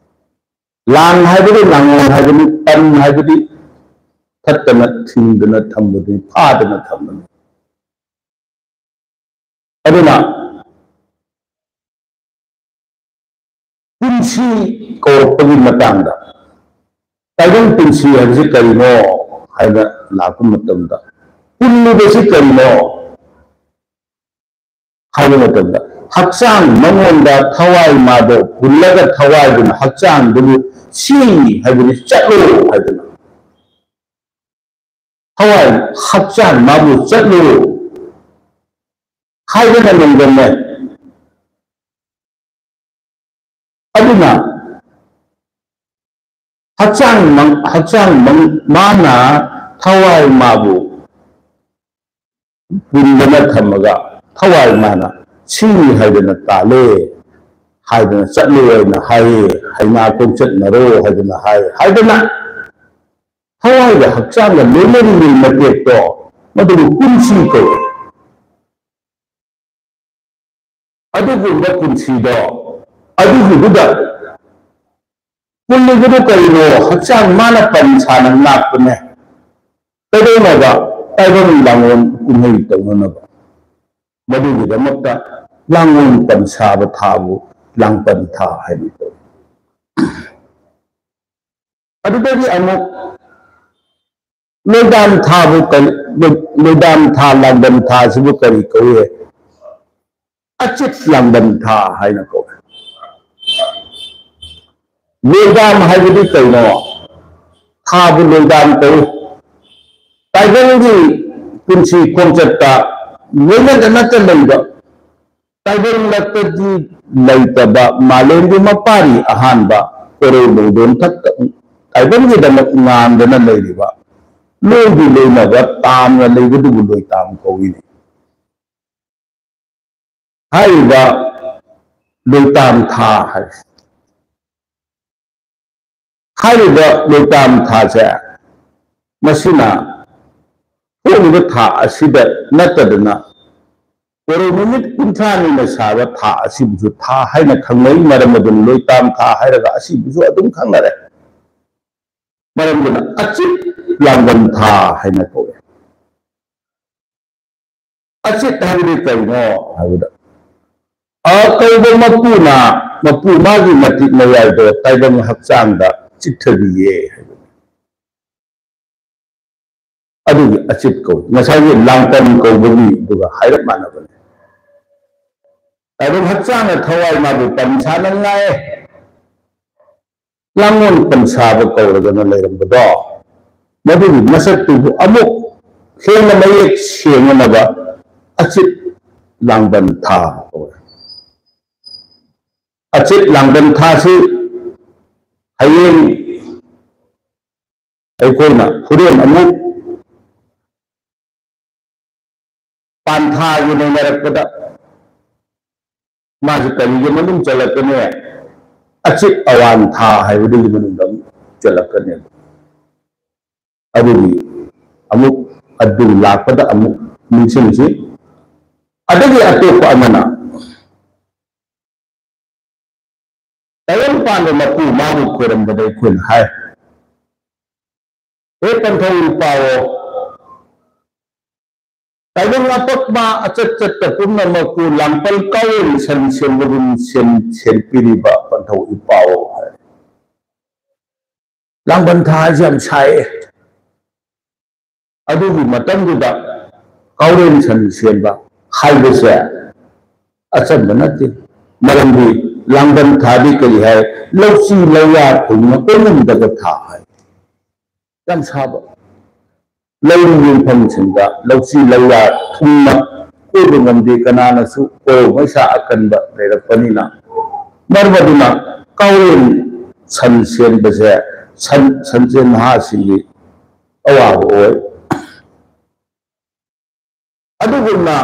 ꯂꯥꯡ ꯍꯥꯏꯕꯗꯤ ꯂꯥꯡꯑꯣꯟ ꯍꯥꯏꯕꯅꯤ, ꯄꯟ ꯍꯥꯏꯕꯗꯤ ꯊꯠꯇꯅ, ꯊꯤꯡꯗꯅ ꯊꯝꯕꯗꯨꯅꯤ, ꯐꯥꯗꯅ ꯊꯝꯕꯅꯤ꯫ ꯑꯗꯨꯅ ꯄꯨꯟ ꯄꯨꯟꯁꯤ ꯀꯧꯔꯛꯄꯒꯤ ꯃꯇꯥꯡꯗ, ꯇꯥꯏꯕꯪ ꯄꯨꯟꯁꯤ ꯍꯥꯏꯕꯁꯤ ꯀꯔꯤꯅꯣ ꯍꯥꯏꯅ ꯂꯥꯛꯄ ꯃꯇꯝꯗ, ꯄꯨꯜꯂꯤꯕꯁꯤ ꯀꯔꯤꯅꯣ ꯍꯥꯏꯕ ꯃꯇꯝꯗ, ꯍꯛꯆꯥꯡ ꯃꯉꯣꯟꯗ ꯊꯋꯥꯏ ꯃꯥꯗꯣ ꯄꯨꯜꯂꯒ ꯊꯋꯥꯏꯗꯨꯅ ꯍꯛꯆꯥꯡꯗꯨꯕꯨ ꯁꯤ ꯍꯥꯏꯕꯅꯤ, ꯆꯠꯂꯣ ꯍꯥꯏꯗꯅ, ꯊꯋꯥꯏ ꯍꯛꯆꯥꯡ ꯃꯥꯕꯨ ꯆꯠꯂꯨ ꯍꯥꯏꯗꯅ ꯅꯣꯡꯗꯝꯅꯩ꯫ ꯑꯗꯨꯅ ꯍꯛꯆꯥꯡ ꯃꯪ-, ꯍꯛꯆꯥꯡ ꯃꯪ-, ꯃꯥꯅ ꯊꯋꯥꯏ ꯃꯥꯕꯨ ꯄꯨꯟꯗꯅ ꯊꯝꯃꯒ ꯊꯋꯥꯏ ꯃꯥꯅ ꯁꯤ ꯍꯥꯏꯗꯅ ꯇꯥꯜꯂꯦ ꯍꯥꯏꯗꯅ ꯆꯠꯂꯨ ꯍꯥꯏꯅ ꯍꯥꯏꯌꯦ, ꯍꯩꯉꯥ ꯈꯣꯡꯆꯠꯅꯔꯣ ꯍꯥꯏꯗꯅ ꯍꯥꯏ ꯍꯥꯏꯗꯅ ꯊꯋꯥꯏꯒ ꯍꯛꯆꯥꯡꯒ ꯂꯣꯏꯅꯔꯤꯉꯩ ꯃꯇꯦꯛꯇꯣ ꯃꯗꯨꯕꯨ ꯄꯨꯟꯁꯤ ꯀꯧꯏ꯫ ꯑꯗꯨꯒꯨꯝꯕ ꯄꯨꯟꯁꯤꯗꯣ, ꯑꯗꯨꯒꯤꯗꯨꯗ ꯄꯨꯜꯂꯤꯕꯗꯨ ꯀꯔꯤꯅꯣ? ꯍꯛꯆꯥꯡ ꯃꯥꯅ ꯄꯟ ꯁꯥꯅ ꯉꯥꯛꯄꯅꯦ꯫ ꯀꯩꯗꯧꯅꯕ? ꯇꯥꯏꯕꯪ ꯂꯥꯡꯑꯣꯟ ꯀꯨꯝꯍꯩ ꯇꯧꯅꯅꯕ꯫ ꯃꯗꯨꯒꯤꯗꯃꯛꯇ ꯂꯥꯡꯑꯣꯟ ꯄꯟ ꯁꯥꯕ ꯊꯥꯕꯨ ꯂꯥꯡꯄꯟ ꯊꯥ ꯍꯥꯏꯅ ꯀꯧꯏ꯫ ꯑꯗꯨꯗꯒꯤ ꯑꯃꯨꯛ ꯂꯣꯏꯗꯥꯝ ꯊꯥꯕꯨ ꯀꯔꯤ, ꯂꯣꯏꯗꯥꯝ ꯊꯥ, ꯂꯥꯡꯕꯟ ꯊꯥ ꯑꯁꯤꯕꯨ ꯀꯔꯤ ꯀꯧꯏ? ꯑꯆꯤꯠ ꯂꯥꯡꯕꯟ ꯊꯥ ꯍꯥꯏꯅ ꯀꯧꯏ꯫ ꯂꯣꯏꯗꯥꯝ ꯍꯥꯏꯕꯗꯤ ꯀꯩꯅꯣ? ꯊꯥꯕꯨ ꯂꯣꯏꯗꯥꯝ ꯀꯧꯏ꯫ ꯇꯥꯏꯕꯪꯒꯤ ꯄꯨꯟꯁꯤ ꯈꯣꯡꯆꯠꯇ ꯂꯣꯏꯅꯗꯅꯇ ꯂꯩꯕ, ꯇꯥꯏꯕꯪꯂꯛꯇꯗꯤ ꯂꯩꯇꯕ, ꯃꯥꯂꯦꯝꯒꯤ ꯃꯄꯥꯔꯤ ꯑꯍꯥꯟꯕ ꯀꯣꯔꯧ ꯂꯣꯡꯗꯣꯟ ꯊꯛꯇ ꯇꯥꯏꯕꯪꯒꯤꯗꯃꯛ ꯉꯥꯟꯗꯅ ꯂꯩꯔꯤꯕ, ꯂꯣꯏꯗꯤ ꯂꯣꯏꯅꯕ ꯇꯥꯝꯅ ꯂꯩꯕꯗꯨꯕꯨ ꯂꯣꯏꯇꯥꯝ ꯀꯧꯏꯅꯤ꯫ ꯍꯥꯏꯔꯤꯕ ꯂꯣꯏꯇꯥꯝ ꯊꯥ ꯍꯥꯏ-, ꯍꯥꯏꯔꯤꯕ ꯂꯣꯏꯇꯥꯝ ꯊꯥꯁꯦ, ꯃꯁꯤꯅ ꯊꯣꯛꯂꯤꯕ ꯊꯥ ꯑꯁꯤꯗ ꯅꯠꯇꯗꯅ ꯀꯣꯔꯧ ꯅꯨꯃꯤꯠ ꯀꯨꯟꯊ꯭ꯔꯥꯅꯤꯅ ꯁꯥꯕ ꯊꯥ ꯑꯁꯤꯕꯨꯁꯨ ꯊꯥ ꯍꯥꯏꯅ ꯈꯪꯅꯩ꯫ ꯃꯔꯝ ꯑꯗꯨꯅ ꯂꯣꯏꯇꯥꯝ ꯊꯥ ꯍꯥꯏꯔꯒ ꯑꯁꯤꯕꯨꯁꯨ ꯑꯗꯨꯝ ꯈꯪꯅꯔꯦ꯫ ꯃꯔꯝ ꯑꯗꯨꯅ ꯑꯆꯤꯠ ꯂꯥꯡꯕꯟ ꯊꯥ ꯍꯥꯏꯅ ꯀꯧꯏ꯫ ꯑꯆꯤꯠ ꯍꯥꯏꯕꯗꯤ ꯀꯔꯤꯅꯣ ꯍꯥꯏꯕꯗ, ꯑ ꯀꯧꯕ ꯃꯄꯨꯅ ꯃꯄꯨ ꯃꯥꯒꯤ ꯃꯇꯤꯛ ꯃꯌꯥꯏꯗꯣ ꯇꯥꯏꯕꯪ ꯍꯛꯆꯥꯡꯗ ꯆꯤꯠꯊꯕꯤꯌꯦ ꯍꯥꯏꯕꯅꯤ꯫ ꯑꯗꯨꯒꯤ ꯑꯆꯤꯠ ꯀꯧꯏ꯫ ꯉꯁꯥꯏꯒꯤ ꯂꯥꯡꯄꯟ ꯀꯧꯕꯒꯤ ꯑꯗꯨꯒ ꯍꯥꯏꯔꯞ ꯃꯥꯟꯅꯕꯅꯤ꯫ ꯇꯥꯏꯕꯪ ꯍꯛꯆꯥꯡꯅ ꯊꯋꯥꯏ ꯃꯥꯕꯨ ꯄꯟꯁꯥꯅ ꯉꯥꯏ ꯂꯥꯡꯒꯣꯜ ꯄꯟꯁꯥꯕ ꯀꯧꯔꯗꯅ ꯂꯩꯔꯝꯕꯗꯣ, ꯃꯗꯨꯒꯤ ꯃꯁꯛꯇꯨꯕꯨ ꯑꯃꯨꯛ ꯍꯦꯟꯅ ꯃꯌꯦꯛ ꯁꯦꯡꯅꯅꯕ ꯑꯆꯤꯠ ꯂꯥꯡꯕꯟ ꯊꯥ ꯀꯧꯔꯦ꯫ ꯑꯆꯤꯠ ꯂꯥꯡꯕꯟ ꯊꯥꯁꯤ ꯍꯌꯦꯡ ꯑꯩꯈꯣꯏꯅ ꯍꯣꯔꯦꯟ ꯑꯃꯨꯛ ꯄꯥꯟꯊꯥꯒꯤ ꯅꯩꯅꯔꯛꯄꯗ ꯃꯥꯁꯤ ꯀꯔꯤꯒꯤ ꯃꯅꯨꯡ ꯆꯜꯂꯛꯀꯅꯤ? ꯑꯆꯤꯠ ꯑꯋꯥꯟ ꯊꯥ ꯍꯥꯏꯕꯗꯨꯒꯤ ꯃꯅꯨꯡꯗ ꯑꯃꯨꯛ ꯆꯜꯂꯛꯀꯅꯦꯕ꯫ ꯑꯗꯨꯒꯤ ꯑꯃꯨꯛ ꯑꯗꯨ ꯂꯥꯛꯄꯗ ꯑꯃꯨꯛ ꯅꯤꯡꯁꯤꯡꯁꯤ꯫ ꯑꯗꯒꯤ ꯑꯇꯣꯞꯄ ꯑꯃꯅ ꯇꯥꯏꯕꯪꯄꯥꯟꯕ ꯃꯄꯨ ꯃꯥꯕꯨ ꯈꯣꯏꯔꯝꯕꯗ ꯑꯩꯈꯣꯏꯅ ꯍꯥꯏ, "ꯍꯦ ꯄꯟꯊꯧ ꯏꯄꯥꯋꯣ, ꯇꯥꯏꯕꯪ ꯑꯄꯛꯄ ꯑꯆꯠ ꯆꯠꯄ ꯄꯨꯝꯅꯃꯛꯄꯨ ꯂꯥꯡꯄꯜ ꯀꯥꯎꯔꯦꯟ ꯁꯟ ꯁꯦꯟꯕꯒꯨꯝ ꯁꯦꯟ-, ꯁꯦꯟꯕꯤꯔꯤꯕ ꯄꯟꯊꯧ ꯏꯄꯥꯋꯣ" ꯍꯥꯏ꯫ ꯂꯥꯡꯕꯟ ꯊꯥ ꯍꯥꯏꯁꯦ ꯌꯥꯝ ꯁꯥꯏꯌꯦ꯫ ꯑꯗꯨꯒꯤ ꯃꯇꯝꯗꯨꯗ ꯀꯥꯎꯔꯦꯟ ꯁꯟ ꯁꯦꯟꯕ ꯍꯥꯏꯕꯁꯦ ꯑꯆꯝꯕ ꯅꯠꯇꯦ꯫ ꯃꯔꯝꯗꯤ ꯂꯥꯡꯕꯟ ꯊꯥꯗꯤ ꯀꯔꯤ ꯍꯥꯏ? ꯂꯧꯆꯤ ꯂꯧꯌꯥ ꯊꯨꯡꯅ ꯀꯣꯏꯉꯝꯗꯕ ꯊꯥ ꯍꯥꯏ꯫ ꯌꯥꯝ ꯁꯥꯕ꯫ ꯂꯧꯔꯤ ꯌꯨꯝꯐꯝꯁꯤꯡꯗ ꯂꯧꯆꯤ ꯂꯧꯌꯥ ꯊꯨꯡꯅ ꯀꯣꯏꯕ ꯉꯝꯗꯦ, ꯀꯅꯥꯅꯁꯨ ꯀꯣꯔꯧ ꯃꯩꯁꯥ ꯑꯀꯟꯕ ꯂꯩꯔꯛꯄꯅꯤꯅ꯫ ꯃꯔꯝ ꯑꯗꯨꯅ ꯀꯥꯎꯔꯦꯟ ꯁꯟ ꯁꯦꯟꯕꯁꯦ ꯁꯟ, ꯁꯟꯁꯦꯟ ꯅꯍꯥꯁꯤꯡꯒꯤ ꯑꯋꯥꯕ ꯑꯣꯏ꯫ ꯑꯗꯨꯒꯨꯝꯅ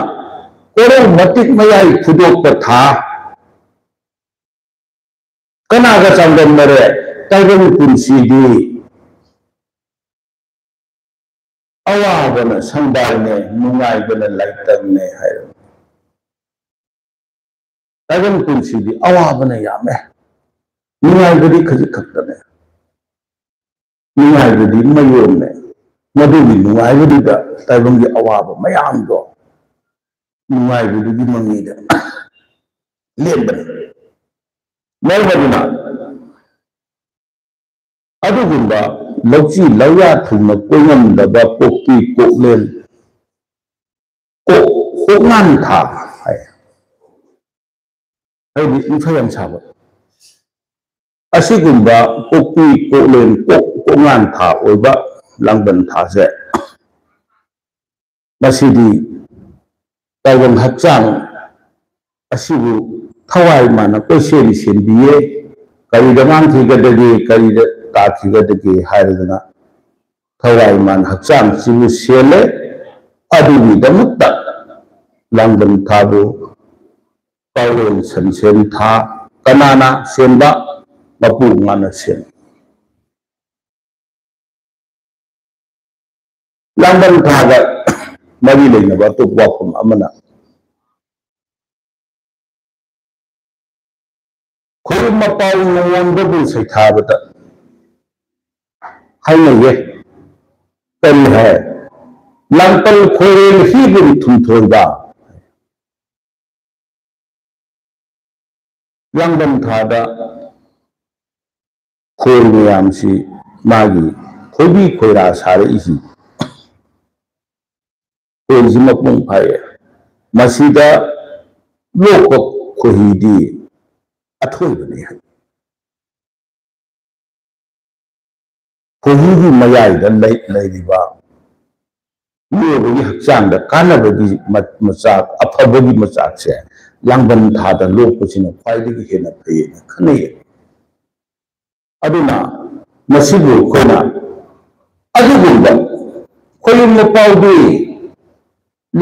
ꯀꯣꯔꯧ ꯃꯇꯤꯛ ꯃꯌꯥꯏ ꯐꯨꯗꯣꯛꯄ ꯊꯥ, ꯀꯅꯥꯒ ꯆꯥꯡꯗꯝꯅꯔꯦ? ꯇꯥꯏꯕꯪ ꯄꯨꯟꯁꯤꯗꯤ ꯑꯋꯥꯕꯅ ꯁꯪꯕꯥꯏꯅꯦ, ꯅꯨꯡꯉꯥꯏꯕꯅ ꯂꯥꯏꯇꯪꯅꯦ ꯍꯥꯏꯔꯝꯃꯤ꯫ ꯇꯥꯏꯕꯪ ꯄꯨꯟꯁꯤꯗꯤ ꯑꯋꯥꯕꯅ ꯌꯥꯝꯃꯦ, ꯅꯨꯡꯉꯥꯏꯕꯗꯤ ꯈꯖꯤꯛ ꯈꯛꯇꯅꯦ꯫ ꯅꯨꯡꯉꯥꯏꯕꯗꯤ ꯃꯌꯣꯝꯅꯦ꯫ ꯃꯗꯨꯒꯤ ꯅꯨꯡꯉꯥꯏꯕꯗꯨꯗ ꯇꯥꯏꯕꯪꯒꯤ ꯑꯋꯥꯕ ꯃꯌꯥꯝꯗꯣ ꯅꯨꯡꯉꯥꯏꯕꯗꯨꯒꯤ ꯃꯃꯤꯗ ꯂꯦꯝꯕꯅꯦ꯫ ꯃꯔꯝ ꯑꯗꯨꯅ ꯑꯗꯨꯒꯨꯝꯕ ꯂꯧꯆꯤ ꯂꯧꯌꯥ ꯊꯨꯡꯅ ꯀꯣꯏꯉꯝꯗꯕ ꯀꯣꯛꯄꯤ ꯀꯣꯛꯂꯦꯟ, ꯀꯣꯛ, ꯀꯣꯛꯉꯥꯟ ꯊꯥ ꯍꯥꯏ, ꯍꯥꯏꯗꯤ ꯅꯨꯡꯁꯥ ꯌꯥꯝ ꯁꯥꯕ, ꯑꯁꯤꯒꯨꯝꯕ ꯀꯣꯛꯄꯤ ꯀꯣꯛꯂꯦꯟ ꯀꯣꯛ ꯀꯣꯛꯉꯥꯟ ꯊꯥ ꯑꯣꯏꯕ ꯂꯥꯡꯕꯟ ꯊꯥꯁꯦ, ꯃꯁꯤꯗꯤ ꯇꯥꯏꯕꯪ ꯍꯛꯆꯥꯡ ꯑꯁꯤꯕꯨ ꯊꯋꯥꯏ ꯃꯥꯟꯅ ꯀꯣꯏꯁꯦꯟ ꯁꯦꯟꯕꯤꯌꯦ꯫ ꯀꯔꯤꯗ ꯃꯥꯡꯈꯤꯒꯗꯒꯦ, ꯀꯔꯤꯗ ꯇꯥꯈꯤꯒꯗꯒꯦ ꯍꯥꯏꯔꯗꯅ ꯊꯋꯥꯏ ꯃꯥꯟꯅ ꯍꯛꯆꯥꯡꯁꯤꯕꯨ ꯁꯦꯜꯂꯦ꯫ ꯑꯗꯨꯒꯤꯗꯃꯛꯇ ꯂꯥꯡꯕꯟ ꯊꯥꯕꯨ ꯀꯥꯎꯔꯦꯟ ꯁꯟꯁꯦꯟ ꯊꯥ꯫ ꯀꯅꯥꯅ ꯁꯦꯝꯕ? ꯃꯄꯨ ꯉꯥꯅ ꯁꯦꯝꯕ꯫ ꯂꯥꯡꯕꯟ ꯊꯥꯒ ꯃꯔꯤ ꯂꯩꯅꯕ ꯑꯇꯣꯞꯄ ꯋꯥꯐꯝ ꯑꯃꯅ, ꯈꯣꯏꯔꯨꯝ ꯃꯄꯥꯎ ꯅꯉꯣꯟꯗꯕꯨ ꯁꯩꯊꯥꯕꯗ ꯍꯥꯏꯅꯩꯌꯦ꯫ ꯀꯔꯤ ꯍꯥꯏ? ꯂꯥꯡꯄꯜ ꯈꯣꯏꯔꯦꯜ ꯍꯤꯒꯨꯝ ꯊꯨꯝꯊꯣꯏꯕ꯫ ꯂꯥꯡꯕꯟ ꯊꯥꯗ ꯈꯣꯏ ꯃꯌꯥꯝꯁꯤ ꯃꯥꯒꯤ ꯈꯣꯏꯕꯤ ꯈꯣꯏꯔꯥ ꯁꯥꯔꯛꯏꯁꯤ, ꯈꯣꯏꯁꯤ ꯃꯄꯨꯡ ꯐꯥꯏꯌꯦ꯫ ꯃꯁꯤꯗ ꯂꯣꯛꯄ ꯈꯣꯏꯍꯤꯗꯤ ꯑꯊꯣꯏꯕꯅꯤ ꯍꯥꯏ꯫ ꯈꯣꯏꯍꯤꯒꯤ ꯃꯌꯥꯏꯗ ꯂꯩ-, ꯂꯩꯔꯤꯕ ꯃꯤꯑꯣꯏꯕꯒꯤ ꯍꯛꯆꯥꯡꯗ ꯀꯥꯟꯅꯕꯒꯤ ꯃ-, ꯃꯆꯥꯛ, ꯑꯐꯕꯒꯤ ꯃꯆꯥꯛꯁꯦ ꯂꯥꯡꯕꯟ ꯊꯥꯗ ꯂꯣꯛꯄꯁꯤꯅ ꯈ꯭ꯋꯥꯏꯗꯒꯤ ꯍꯦꯟꯅ ꯐꯩꯌꯦꯅ ꯈꯟꯅꯩ꯫ ꯑꯗꯨꯅ ꯃꯁꯤꯕꯨ ꯑꯩꯈꯣꯏꯅ ꯑꯗꯨꯒꯨꯝꯕ ꯈꯣꯏꯔꯨꯝ ꯃꯄꯥꯎꯗꯤ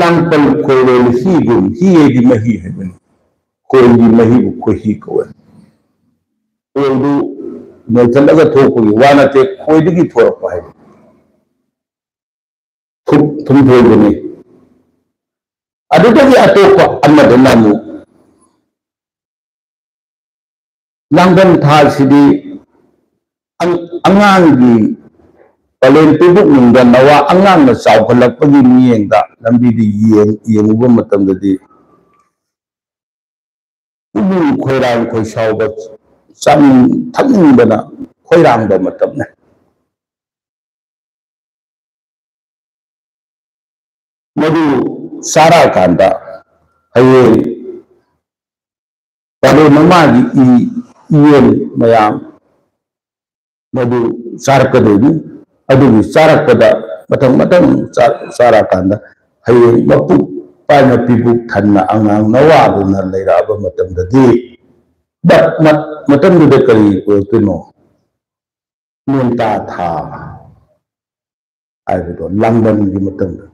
ꯂꯥꯡꯄꯜ ꯈꯣꯏꯔꯦꯜ ꯍꯤꯒꯨꯝ, ꯍꯤ ꯍꯥꯏꯗꯤ ꯃꯍꯤ ꯍꯥꯏꯕꯅꯤ, ꯈꯣꯏꯒꯤ ꯃꯍꯤꯕꯨ ꯈꯣꯏꯍꯤ ꯀꯧꯋꯦ꯫ ꯈꯣꯏꯗꯨ ꯅꯣꯏꯈꯠꯂꯒ ꯊꯣꯛꯄꯒꯤ ꯋꯥ ꯅꯠꯇꯦ, ꯈꯣꯏꯗꯒꯤ ꯊꯣꯔꯛꯄ ꯍꯥꯏꯕ ꯊꯨꯝ-, ꯊꯨꯝꯊꯣꯏꯕꯅꯤ꯫ ꯑꯗꯨꯗꯒꯤ ꯑꯇꯣꯞꯄ ꯑꯃꯗꯅ ꯑꯃꯨꯛ ꯂꯥꯡꯕꯟ ꯊꯥꯁꯤꯗꯤ ꯑꯪ-, ꯑꯉꯥꯡꯒꯤ ꯄꯂꯦꯝ ꯄꯤꯕꯨꯛꯅꯨꯡꯗ ꯅꯋꯥ ꯑꯉꯥꯡꯅ ꯆꯥꯎꯈꯠꯂꯛꯄꯒꯤ ꯃꯤꯠꯌꯦꯡꯗ ꯂꯝꯕꯤꯗ ꯌꯦꯡ-, ꯌꯦꯡꯉꯨꯕ ꯃꯇꯝꯗꯗꯤ ꯎꯕꯨꯡ ꯈꯣꯏꯔꯥꯡ ꯈꯣꯏꯁꯥꯎꯕ ꯆꯥꯅꯤꯡ ꯊꯛꯅꯤꯡꯕꯅ ꯈꯣꯏꯔꯥꯡꯕ ꯃꯇꯝꯅꯤ꯫ ꯃꯗꯨ ꯆꯥꯔꯛꯑꯀꯥꯟꯗ ꯍꯌꯦꯡ ꯄꯥꯂꯦ ꯃꯃꯥꯒꯤ ꯏ, ꯏꯌꯦꯟ ꯃꯌꯥꯝ ꯃꯗꯨ ꯆꯥꯔꯛꯀꯗꯣꯏꯅꯤ꯫ ꯑꯗꯨꯒꯤ ꯆꯥꯔꯛꯄꯗ ꯃꯊꯪ ꯃꯊꯪ ꯆꯥ-, ꯆꯥꯔꯛꯑꯀꯥꯟꯗ ꯍꯌꯦꯡ ꯃꯄꯨꯛ ꯄꯥꯏꯅ ꯄꯤꯕꯨꯛ ꯊꯟꯅ ꯑꯉꯥꯡ ꯅꯋꯥꯗꯨꯅ ꯂꯩꯔꯛꯑꯕ ꯃꯇꯝꯗꯗꯤ ꯃ-, ꯃ-, ꯃꯇꯝꯗꯨꯗ ꯀꯔꯤ ꯑꯣꯏꯔꯛꯇꯣꯏꯅꯣ? ꯃꯦꯟꯇꯥ ꯊꯥ ꯍꯥꯏꯕꯗꯣ ꯂꯥꯡꯕꯟꯒꯤ ꯃꯇꯝꯗ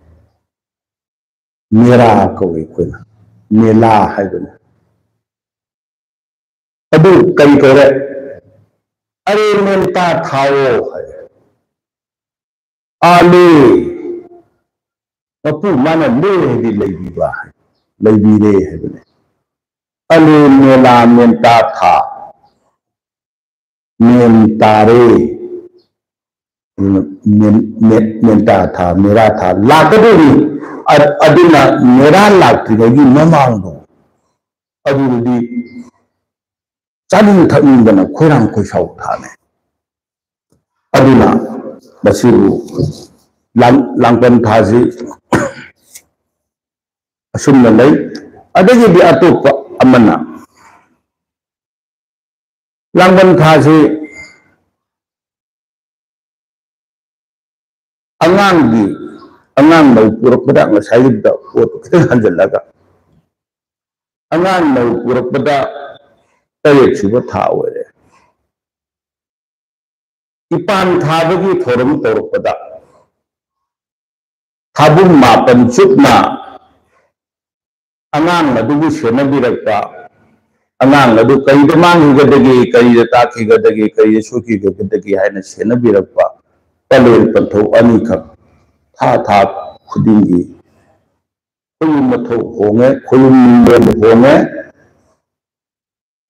ꯃꯦꯔꯥ ꯀꯧꯏ ꯑꯩꯈꯣꯏꯅ, ꯃꯦꯂꯥ ꯍꯥꯏꯕꯅꯤ꯫ ꯑꯗꯨ ꯀꯔꯤ ꯀꯧꯔꯦ? ꯑꯔꯦ ꯃꯦꯟꯇꯥ ꯊꯥꯑꯣ ꯍꯥꯏ꯫ ꯑꯥꯂꯦ꯫ ꯃꯄꯨ ꯃꯥꯅ ꯂꯦ ꯍꯥꯏꯗꯤ ꯂꯩꯕꯤꯕ ꯍꯥꯏ꯫ ꯂꯩꯕꯤꯔꯦ ꯍꯥꯏꯕꯅꯦ꯫ ꯑꯂꯦ ꯃꯦꯂꯥ ꯃꯦꯟꯇꯥ ꯊꯥ꯫ ꯃꯦꯟ ꯇꯥꯔꯦ꯫ ꯃꯦꯟ-, ꯃꯦꯟ-, ꯃꯦꯟꯇꯥ ꯊꯥ, ꯃꯦꯔꯥ ꯊꯥ ꯂꯥꯛꯀꯗꯣꯏꯅꯤ꯫ ꯑ-, ꯑꯗꯨꯅ ꯃꯦꯔꯥ ꯂꯥꯛꯇ꯭ꯔꯤꯉꯩꯒꯤ ꯃꯃꯥꯡꯗꯣ ꯑꯗꯨꯗꯗꯤ ꯆꯥꯅꯤꯡ ꯊꯛꯅꯤꯡꯗꯅ ꯈꯣꯏꯔꯥꯡ ꯈꯣꯏꯁꯥꯎ ꯊꯥꯅꯩ꯫ ꯑꯗꯨꯅ ꯃꯁꯤꯕꯨ ꯂꯥꯡ-, ꯂꯥꯡꯕꯟ ꯊꯥꯁꯤ ꯑꯁꯨꯝꯅ ꯂꯩ꯫ ꯑꯗꯒꯤꯗꯤ ꯑꯇꯣꯞꯄ ꯑꯃꯅ ꯂꯥꯡꯕꯟ ꯊꯥꯁꯤ ꯑꯉꯥꯡꯒꯤ, ꯑꯉꯥꯡ ꯂꯧ ꯄꯨꯔꯛꯄꯗ ꯉꯁꯥꯏꯒꯤꯗꯨꯗ ꯄꯣꯠꯇꯨ ꯈꯤꯇꯪ ꯍꯟꯖꯤꯜꯂꯒ, ꯑꯉꯥꯡ ꯂꯧ ꯄꯨꯔꯛꯄꯗ ꯇꯔꯦꯠ ꯁꯨꯕ ꯊꯥ ꯑꯣꯏꯔꯦ꯫ ꯏꯄꯥꯟ ꯊꯥꯕꯒꯤ ꯊꯧꯔꯝ ꯇꯧꯔꯛꯄꯗ ꯊꯥꯕꯨꯝ ꯃꯥꯄꯟ ꯆꯨꯞꯅ ꯑꯉꯥꯡ ꯑꯗꯨꯕꯨ ꯁꯦꯟꯅꯕꯤꯔꯛꯄ, ꯑꯉꯥꯡ ꯑꯗꯨ ꯀꯔꯤꯗ ꯃꯥꯡꯈꯤꯒꯗꯒꯦ, ꯀꯔꯤꯗ ꯇꯥꯈꯤꯒꯗꯒꯦ, ꯀꯔꯤꯗ ꯁꯣꯛꯈꯤꯒꯗꯒꯦ ꯍꯥꯏꯅ ꯁꯦꯟꯅꯕꯤꯔꯛꯄ ꯄꯂꯦꯜ ꯄꯟꯊꯧ ꯑꯅꯤꯈꯛ ꯊꯥ ꯊꯥ ꯈꯨꯗꯤꯡꯒꯤ ꯈꯣꯌꯨꯝ ꯃꯊꯧ ꯍꯣꯡꯉꯦ, ꯈꯣꯌꯨꯝ ꯅꯤꯡꯕ ꯍꯣꯡꯉꯦ,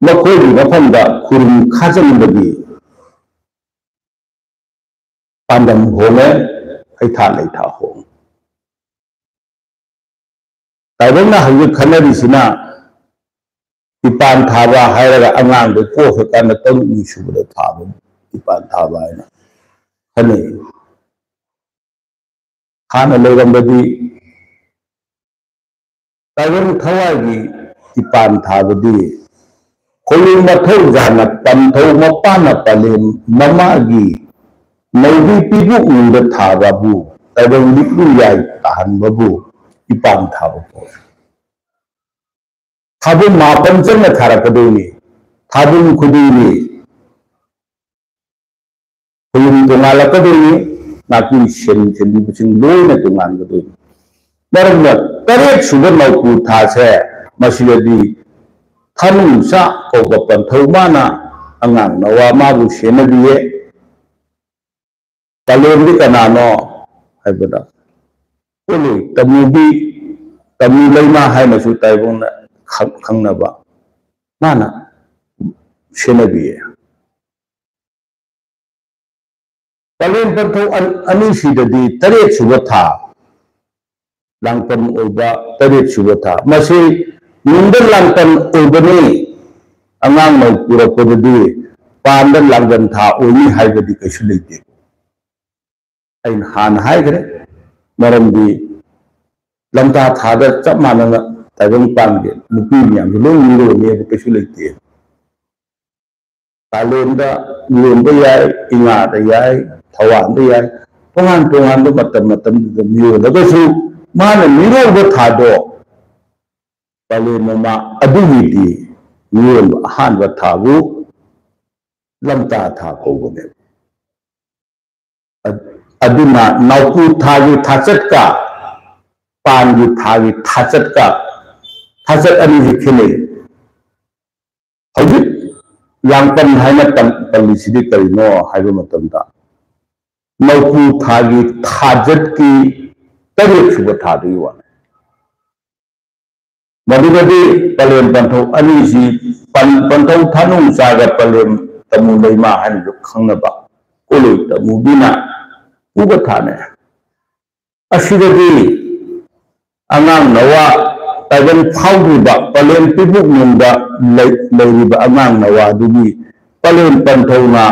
ꯃꯈꯣꯏꯒꯤ ꯃꯐꯝꯗ ꯈꯨꯔꯨꯝ ꯈꯥꯖꯤꯟꯕꯒꯤ ꯄꯥꯟꯗꯝ ꯍꯣꯡꯉꯦ, ꯍꯩꯊꯥ ꯂꯩꯊꯥ ꯍꯣꯡꯉꯦ꯫ ꯇꯥꯏꯕꯪꯅ ꯍꯧꯖꯤꯛ ꯈꯟꯅꯔꯤꯁꯤꯅ ꯏꯄꯥꯟ ꯊꯥꯕ ꯍꯥꯏꯔꯒ ꯑꯉꯥꯡꯗꯣ ꯄꯣꯛꯈ꯭ꯔꯀꯥꯟꯗ ꯇꯔꯨꯛꯅꯤ ꯁꯨꯕꯗ ꯊꯥꯕ ꯏꯄꯥꯟ ꯊꯥꯕ ꯍꯥꯏꯅ ꯈꯟꯅꯩ꯫ ꯍꯥꯟꯅ ꯂꯩꯔꯝꯕꯗꯤ ꯇꯥꯏꯕꯪ ꯊꯋꯥꯏꯒꯤ ꯏꯄꯥꯟ ꯊꯥꯕꯗꯤ ꯈꯣꯏꯂꯣꯡ ꯃꯊꯧꯖꯥꯅ ꯄꯟꯊꯧ ꯃꯄꯥꯟꯅ ꯄꯂꯦꯝ ꯃꯃꯥꯒꯤ ꯅꯧꯕꯤ ꯄꯤꯕꯨꯛꯅꯨꯡꯗ ꯊꯥꯕꯕꯨ ꯇꯥꯏꯕꯪ ꯂꯤꯛꯂꯨ ꯌꯥꯏ ꯇꯥꯍꯟꯕꯕꯨ ꯏꯄꯥꯟ ꯊꯥꯕ ꯀꯧꯏ꯫ ꯊꯥꯕꯨꯝ ꯃꯥꯄꯟ ꯆꯪꯅ ꯊꯥꯔꯛꯀꯗꯣꯏꯅꯤ꯫ ꯊꯥꯕꯨꯝ ꯈꯨꯗꯤꯡꯒꯤ ꯈꯨꯌꯨꯝ ꯇꯣꯉꯥꯜꯂꯛꯀꯗꯣꯏꯅꯤ꯫ ꯅꯥꯄꯤ ꯁꯦꯝ ꯁꯦꯝꯕꯤꯕꯁꯤꯡ ꯂꯣꯏꯅ ꯇꯣꯉꯥꯟꯒꯗꯣꯏꯅꯤ꯫ ꯃꯔꯝꯅ ꯇꯔꯦꯠ ꯁꯨꯕ ꯅꯧꯀꯨ ꯊꯥꯁꯦ ꯃꯁꯤꯗꯗꯤ ꯊꯥꯅꯨꯡꯆꯥ ꯀꯧꯕ ꯄꯟꯊꯧ ꯃꯥꯅ ꯑꯉꯥꯡ ꯅꯋꯥ ꯃꯥꯕꯨ ꯁꯦꯟꯅꯕꯤꯌꯦ꯫ ꯄꯂꯦꯝꯗꯤ ꯀꯅꯥꯅꯣ ꯍꯥꯏꯕꯗ ꯄꯣꯠꯂꯣꯏ ꯇꯃꯨꯕꯤ, ꯇꯃꯨ ꯂꯩꯃ ꯍꯥꯏꯅꯁꯨ ꯇꯥꯏꯕꯪꯅ ꯈꯪ-, ꯈꯪꯅꯕ ꯃꯥꯅ ꯁꯦꯟꯅꯕꯤꯌꯦ꯫ ꯄꯂꯦꯝ ꯄꯟꯊꯧ ꯑꯟ-, ꯑꯅꯤꯁꯤꯗꯗꯤ ꯇꯔꯦꯠ ꯁꯨꯕ ꯊꯥ ꯂꯥꯡꯄꯟ ꯑꯣꯏꯕ ꯇꯔꯦꯠ ꯁꯨꯕ ꯊꯥ꯫ ꯃꯁꯤ ꯅꯨꯡꯗ ꯂꯥꯡꯄꯟ ꯑꯣꯏꯕꯅꯤ꯫ ꯑꯉꯥꯡꯅ ꯄꯨꯔꯛꯄꯗꯗꯤ ꯄꯥꯟꯗ ꯂꯥꯡꯕꯟ ꯊꯥ ꯑꯣꯏꯅꯤ ꯍꯥꯏꯕꯗꯤ ꯀꯩꯁꯨ ꯂꯩꯇꯦ꯫ ꯑꯩꯅ ꯍꯥꯟꯅ ꯍꯥꯏꯈ꯭ꯔꯦ, ꯃꯔꯝꯗꯤ ꯂꯝꯇꯥ ꯊꯥꯗ ꯆꯞ ꯃꯥꯟꯅꯅ ꯇꯥꯏꯕꯪ ꯄꯥꯟꯒꯦ ꯅꯨꯄꯤ ꯃꯌꯥꯝꯁꯨ ꯂꯣꯏ ꯃꯤꯔꯣꯜꯅꯦꯕ ꯀꯩꯁꯨ ꯂꯩꯇꯦ꯫ ꯀꯥꯂꯦꯟꯗ ꯃꯤꯔꯣꯟꯕ ꯌꯥꯏ, ꯏꯉꯥꯗ ꯌꯥꯏ, ꯊꯧꯋꯥꯟꯗ ꯌꯥꯏ, ꯇꯣꯉꯥꯟ ꯇꯣꯉꯥꯟꯕ ꯃꯇꯝ ꯃꯇꯝꯗꯨꯗ ꯃꯤꯔꯣꯜꯂꯒꯁꯨ ꯃꯥꯅ ꯃꯤꯔꯣꯜꯕ ꯊꯥꯗꯣ ꯄꯂꯦꯝ ꯃꯃꯥ ꯑꯗꯨꯒꯤꯗꯤ ꯃꯤꯔꯣꯟꯕ ꯑꯍꯥꯟꯕ ꯊꯥꯕꯨ ꯂꯝꯇꯥ ꯊꯥ ꯀꯧꯕꯅꯦꯕ꯫ ꯑ-, ꯑꯗꯨꯅ ꯅꯥꯎꯀꯨ ꯊꯥꯒꯤ ꯊꯥꯆꯠꯀ ꯄꯥꯟꯒꯤ ꯊꯥꯒꯤ ꯊꯥꯆꯠꯀ, ꯊꯥꯆꯠ ꯑꯅꯤꯁꯤ ꯈꯦꯠꯅꯩ꯫ ꯍꯧꯖꯤꯛ ꯂꯥꯡꯄꯟ ꯍꯥꯏꯅ ꯄꯟ-, ꯄꯜꯂꯤꯁꯤꯗꯤ ꯀꯔꯤꯅꯣ ꯍꯥꯏꯕ ꯃꯇꯝꯗ ꯅꯥꯎꯀꯨ ꯊꯥꯒꯤ ꯊꯥꯖꯠꯀꯤ ꯇꯔꯦꯠ ꯁꯨꯕ ꯊꯥꯗꯨꯒꯤ ꯋꯥꯅꯤ꯫ ꯃꯗꯨꯗꯗꯤ ꯄꯂꯦꯝ ꯄꯟꯊꯧ ꯑꯅꯤꯁꯤ ꯄꯟ-, ꯄꯟꯊꯧ ꯊꯥꯅꯨꯡ ꯆꯥꯒ ꯄꯂꯦꯝ ꯇꯃꯨ ꯂꯩꯃ ꯍꯥꯏꯅꯁꯨ ꯈꯪꯅꯕ ꯀꯣꯂꯣꯏ ꯇꯃꯨꯕꯤꯅ ꯄꯨꯕ ꯊꯥꯅꯦ꯫ ꯑꯁꯤꯗꯗꯤ ꯑꯉꯥꯡ ꯅꯋꯥ ꯇꯥꯏꯕꯪ ꯐꯥꯎꯗ꯭ꯔꯤꯕ ꯄꯂꯦꯝ ꯄꯤꯕꯨꯛꯅꯨꯡꯗ ꯂꯩ-, ꯂꯩꯔꯤꯕ ꯑꯉꯥꯡ ꯅꯋꯥꯗꯨꯒꯤ ꯄꯂꯦꯝ ꯄꯟꯊꯧꯅ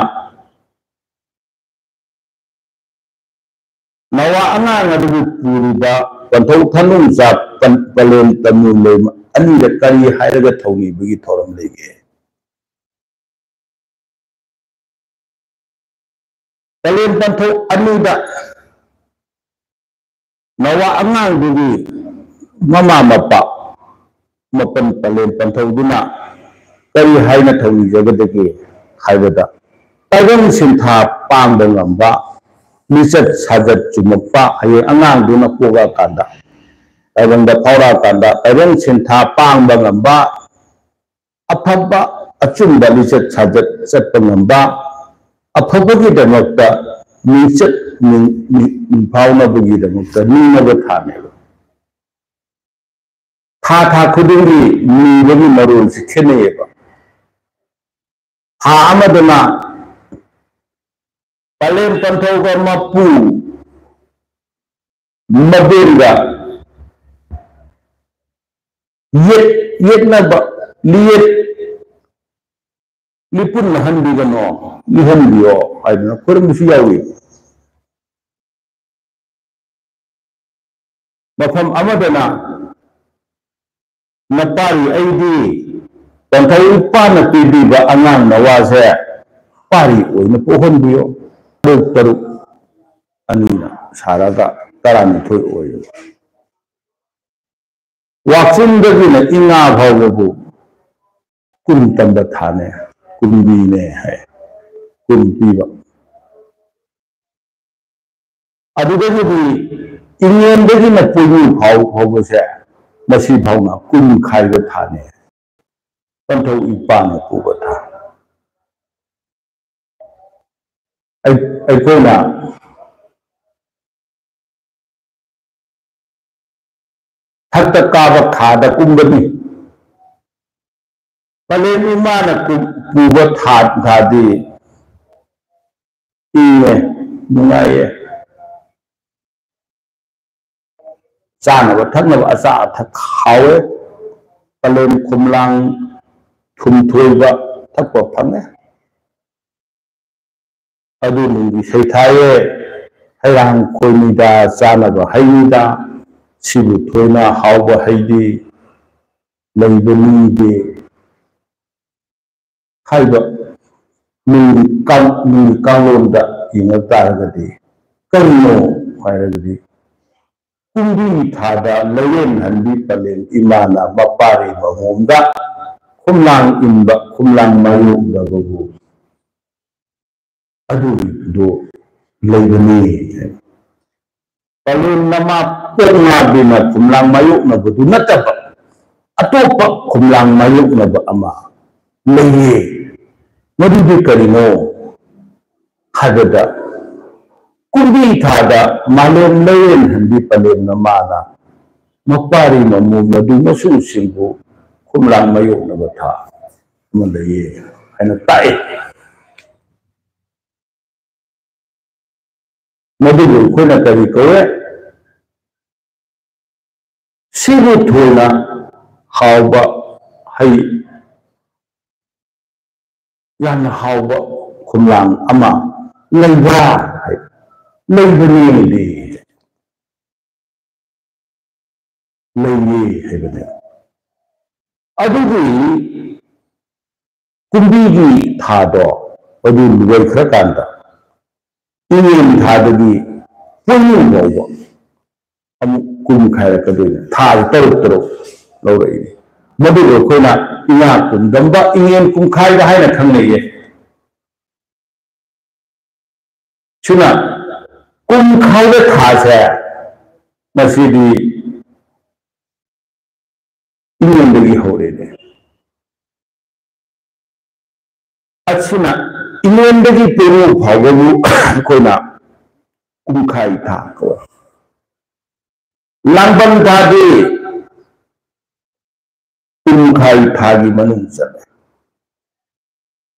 ꯅꯋꯥ ꯑꯉꯥꯡ ꯑꯗꯨꯕꯨ ꯄꯨꯔꯤꯕ ꯄꯟꯊꯧ ꯊꯅꯨꯡꯖꯥ ꯄꯟ-, ꯄꯂꯦꯝ ꯇꯝꯃꯨ ꯂꯩꯃ ꯑꯅꯤꯗ ꯀꯔꯤ ꯍꯥꯏꯔꯒ ꯊꯧꯅꯤꯕꯒꯤ ꯊꯧꯔꯝ ꯂꯩꯒꯦ? ꯄꯂꯦꯝ ꯄꯟꯊꯧ ꯑꯅꯤꯗ ꯅꯋꯥ ꯑꯉꯥꯡꯗꯨꯒꯤ ꯃꯃꯥ ꯃꯄꯥ ꯃꯄꯟ ꯄꯂꯦꯝ ꯄꯟꯊꯧꯗꯨꯅ ꯀꯔꯤ ꯍꯥꯏꯅ ꯊꯧꯅꯤꯖꯒꯗꯒꯦ ꯍꯥꯏꯕꯗ, ꯇꯥꯏꯕꯪ ꯁꯤꯟꯊꯥ ꯄꯥꯡꯕ ꯉꯝꯕ, ꯂꯤꯆꯠ ꯁꯥꯖꯠ ꯆꯨꯝꯃꯛꯄ, ꯍꯌꯦꯡ ꯑꯉꯥꯡꯗꯨꯅ ꯄꯣꯛꯂꯛꯑꯀꯥꯟꯗ, ꯇꯥꯏꯕꯪꯗ ꯐꯥꯎꯔꯛꯑꯀꯥꯟꯗ ꯇꯥꯏꯕꯪ ꯁꯤꯟꯊꯥ ꯄꯥꯡꯕ ꯉꯝꯕ, ꯑꯐꯕ ꯑꯆꯨꯝꯕ ꯂꯤꯆꯠ ꯁꯥꯖꯠ ꯆꯠꯄ ꯉꯝꯕ, ꯑꯐꯕꯒꯤꯗꯃꯛꯇ ꯃꯤꯡꯆꯠ ꯃꯤꯡ-, ꯃꯤꯡ-, ꯃꯤꯡꯐꯥꯎꯅꯕꯒꯤꯗꯃꯛꯇ ꯅꯤꯡꯅꯕ ꯊꯥꯅꯦꯕ꯫ ꯊꯥ ꯊꯥ ꯈꯨꯗꯤꯡꯒꯤ ꯅꯤꯕꯒꯤ ꯃꯔꯣꯜꯁꯤ ꯈꯦꯠꯅꯩꯌꯦꯕ꯫ ꯊꯥ ꯑꯃꯗꯅ ꯄꯂꯦꯝ ꯄꯟꯊꯧꯒ ꯃꯄꯨ ꯃꯕꯦꯟꯒ ꯌꯦꯠ-, ꯌꯦꯠꯅꯕ, ꯂꯤꯌꯦꯠ ꯂꯤꯄꯨꯟ ꯅꯥꯍꯟꯕꯤꯒꯅꯣ, ꯂꯤꯍꯟꯕꯤꯌꯣ ꯍꯥꯏꯗꯅ ꯈꯨꯔꯨꯝꯕꯁꯨ ꯌꯥꯎꯏ꯫ ꯃꯐꯝ ꯑꯃꯗꯅ ꯅꯄꯥꯔꯤ ꯑꯩꯗꯤ ꯄꯟꯊꯧ ꯏꯄꯥꯅ ꯄꯤꯕꯤꯕ ꯑꯉꯥꯡ ꯅꯋꯥꯁꯦ ꯄꯥꯔꯤ ꯑꯣꯏꯅ ꯄꯣꯛꯍꯟꯕꯤꯌꯣ꯫ ꯇꯔꯨꯛ ꯇꯔꯨꯛ ꯑꯅꯤꯅ ꯁꯥꯔꯒ ꯇꯔꯥꯅꯤꯊꯣꯏ ꯑꯣꯏꯌꯦꯕ꯫ ꯋꯥꯛꯆꯤꯡꯗꯒꯤꯅ ꯏꯉꯥ ꯐꯥꯎꯕꯕꯨ ꯀꯨꯝ ꯇꯝꯕ ꯊꯥꯅꯦ, ꯀꯨꯝꯕꯤꯅꯦ ꯍꯥꯏ, ꯀꯨꯝ ꯄꯤꯕ꯫ ꯑꯗꯨꯗꯒꯤꯗꯤ ꯏꯉꯦꯟꯗꯒꯤꯅ ꯄꯣꯏꯅꯨ ꯐꯥꯎ ꯐꯥꯎꯕꯁꯦ ꯃꯁꯤ ꯐꯥꯎꯅ ꯀꯨꯝ ꯈꯥꯏꯕ ꯊꯥꯅꯦ, ꯄꯟꯊꯧ ꯏꯄꯥꯅ ꯄꯨꯕ ꯊꯥ꯫ ꯑꯩ-, ꯑꯩꯈꯣꯏꯅ ꯊꯛꯇ ꯀꯥꯕ ꯊꯥꯗ ꯀꯨꯝꯕꯅꯤ꯫ ꯄꯂꯦꯝ ꯏꯃꯥꯅ ꯀꯨꯝ-, ꯄꯨꯕ ꯊꯥ, ꯊꯥꯗꯤ ꯏꯪꯉꯦ, ꯅꯨꯡꯉꯥꯏꯌꯦ꯫ ꯆꯥꯅꯕ ꯊꯛꯅꯕ ꯑꯆꯥ ꯑꯊꯛ ꯍꯥꯎꯋꯦ꯫ ꯄꯂꯦꯝ ꯈꯣꯝꯂꯥꯡ ꯊꯨꯝꯊꯣꯏꯕ ꯊꯛꯄ ꯐꯪꯉꯦ꯫ ꯑꯗꯨ ꯅꯨꯡꯒꯤ ꯁꯩꯊꯥꯏꯌꯦ, ꯍꯩꯔꯥꯡ ꯈꯣꯏꯅꯤꯗ ꯆꯥꯅꯕ ꯍꯩꯅꯤꯗ, ꯁꯤꯕꯨ ꯊꯣꯏꯅ ꯍꯥꯎꯕ ꯍꯩꯗꯤ ꯂꯩꯕꯅꯤꯗꯦ ꯍꯥꯏꯕ ꯅꯨꯡꯒꯤ ꯀꯥꯡ-, ꯅꯨꯡꯒꯤ ꯀꯥꯡꯂꯣꯟꯗ ꯌꯦꯡꯉꯛ ꯇꯥꯔꯒꯗꯤ ꯀꯔꯤꯅꯣ ꯍꯥꯏꯔꯒꯗꯤ, ꯀꯨꯝꯕꯤ ꯊꯥꯗ ꯂꯩꯔꯦꯟꯍꯟꯕꯤ ꯄꯂꯦꯝ ꯏꯃꯥꯅ ꯃꯄꯥꯔꯤ ꯃꯉꯣꯝꯗ ꯈꯨꯝꯂꯥꯡ ꯏꯟꯕ, ꯈꯨꯝꯂꯥꯡ ꯃꯥꯌꯣꯛꯅꯕꯕꯨ ꯑꯗꯨꯒꯤꯗꯨ ꯂꯩꯕꯅꯤ꯫ ꯄꯂꯦꯝ ꯅꯃꯥ ꯄꯣꯛꯅꯥꯕꯤꯅ ꯈꯨꯝꯂꯥꯡ ꯃꯥꯌꯣꯛꯅꯕꯗꯨ ꯅꯠꯇꯕ ꯑꯇꯣꯞꯄ ꯈꯨꯝꯂꯥꯡ ꯃꯥꯌꯣꯛꯅꯕ ꯑꯃ ꯂꯩꯌꯦ꯫ ꯃꯗꯨꯗꯤ ꯀꯔꯤꯅꯣ ꯍꯥꯏꯕꯗ, ꯀꯨꯝꯕꯤ ꯊꯥꯗ ꯃꯥꯂꯦꯝ ꯂꯩꯔꯦꯟꯍꯟꯕꯤ ꯄꯂꯦꯝ ꯅꯃꯥꯅ ꯃꯄꯥꯔꯤ ꯃꯃꯣꯝ ꯃꯗꯨ ꯃꯁꯨꯁꯤꯡꯕꯨ ꯈꯨꯝꯂꯥꯡ ꯃꯥꯌꯣꯛꯅꯕ ꯊꯥ ꯑꯃ ꯂꯩꯌꯦ ꯍꯥꯏꯅ ꯇꯥꯛꯏ꯫ ꯃꯗꯨꯕꯨ ꯑꯩꯈꯣꯏꯅ ꯀꯔꯤ ꯀꯧꯋꯦ? ꯁꯤꯕꯨ ꯊꯣꯏꯅ ꯍꯥꯎꯕ ꯍꯩ, ꯌꯥꯝꯅ ꯍꯥꯎꯕ ꯈꯨꯝꯂꯥꯡ ꯑꯃ ꯂꯩꯕ꯭ꯔꯥ ꯍꯥꯏ, ꯂꯩꯕꯅꯦꯗꯤ꯫ ꯂꯩꯌꯦ ꯍꯥꯏꯕꯅꯦ꯫ ꯑꯗꯨꯒꯤ ꯀꯨꯝꯕꯤꯒꯤ ꯊꯥꯗꯣ ꯑꯗꯨ ꯂꯣꯏꯈ꯭ꯔꯀꯥꯟꯗ ꯏꯉꯦꯟ ꯊꯥꯗꯒꯤ ꯄꯣꯏꯅꯨ ꯐꯥꯎꯕ ꯑꯃꯨꯛ ꯀꯨꯝꯈꯥꯏꯔꯛꯀꯗꯣꯏꯅꯦ꯫ ꯊꯥ ꯇꯔꯨꯛ ꯇꯔꯨꯛ ꯂꯧꯔꯛꯏꯅꯦ꯫ ꯃꯗꯨꯕꯨ ꯑꯩꯈꯣꯏꯅ ꯏꯉꯥ ꯀꯨꯝꯗꯝꯕ, ꯏꯉꯦꯟ ꯀꯨꯝꯈꯥꯏꯕ ꯍꯥꯏꯅ ꯈꯪꯅꯩꯌꯦ꯫ ꯁꯤꯅ ꯀꯨꯝꯈꯥꯏꯕ ꯊꯥꯁꯦ ꯉꯁꯤꯗꯤ ꯏꯉꯦꯟꯗꯒꯤ ꯍꯧꯔꯦꯅꯦ꯫ ꯑꯁꯤꯅ ꯏꯉꯦꯟꯗꯒꯤ ꯄꯣꯏꯅꯨ ꯐꯥꯎꯕꯕꯨ ꯑꯩꯈꯣꯏꯅ ꯀꯨꯝꯈꯥꯏ ꯊꯥ ꯀꯧꯋꯦ꯫ ꯂꯥꯡꯕꯟ ꯊꯥꯗꯤ ꯀꯨꯝꯈꯥꯏ ꯊꯥꯒꯤ ꯃꯅꯨꯡ ꯆꯜꯂꯦ꯫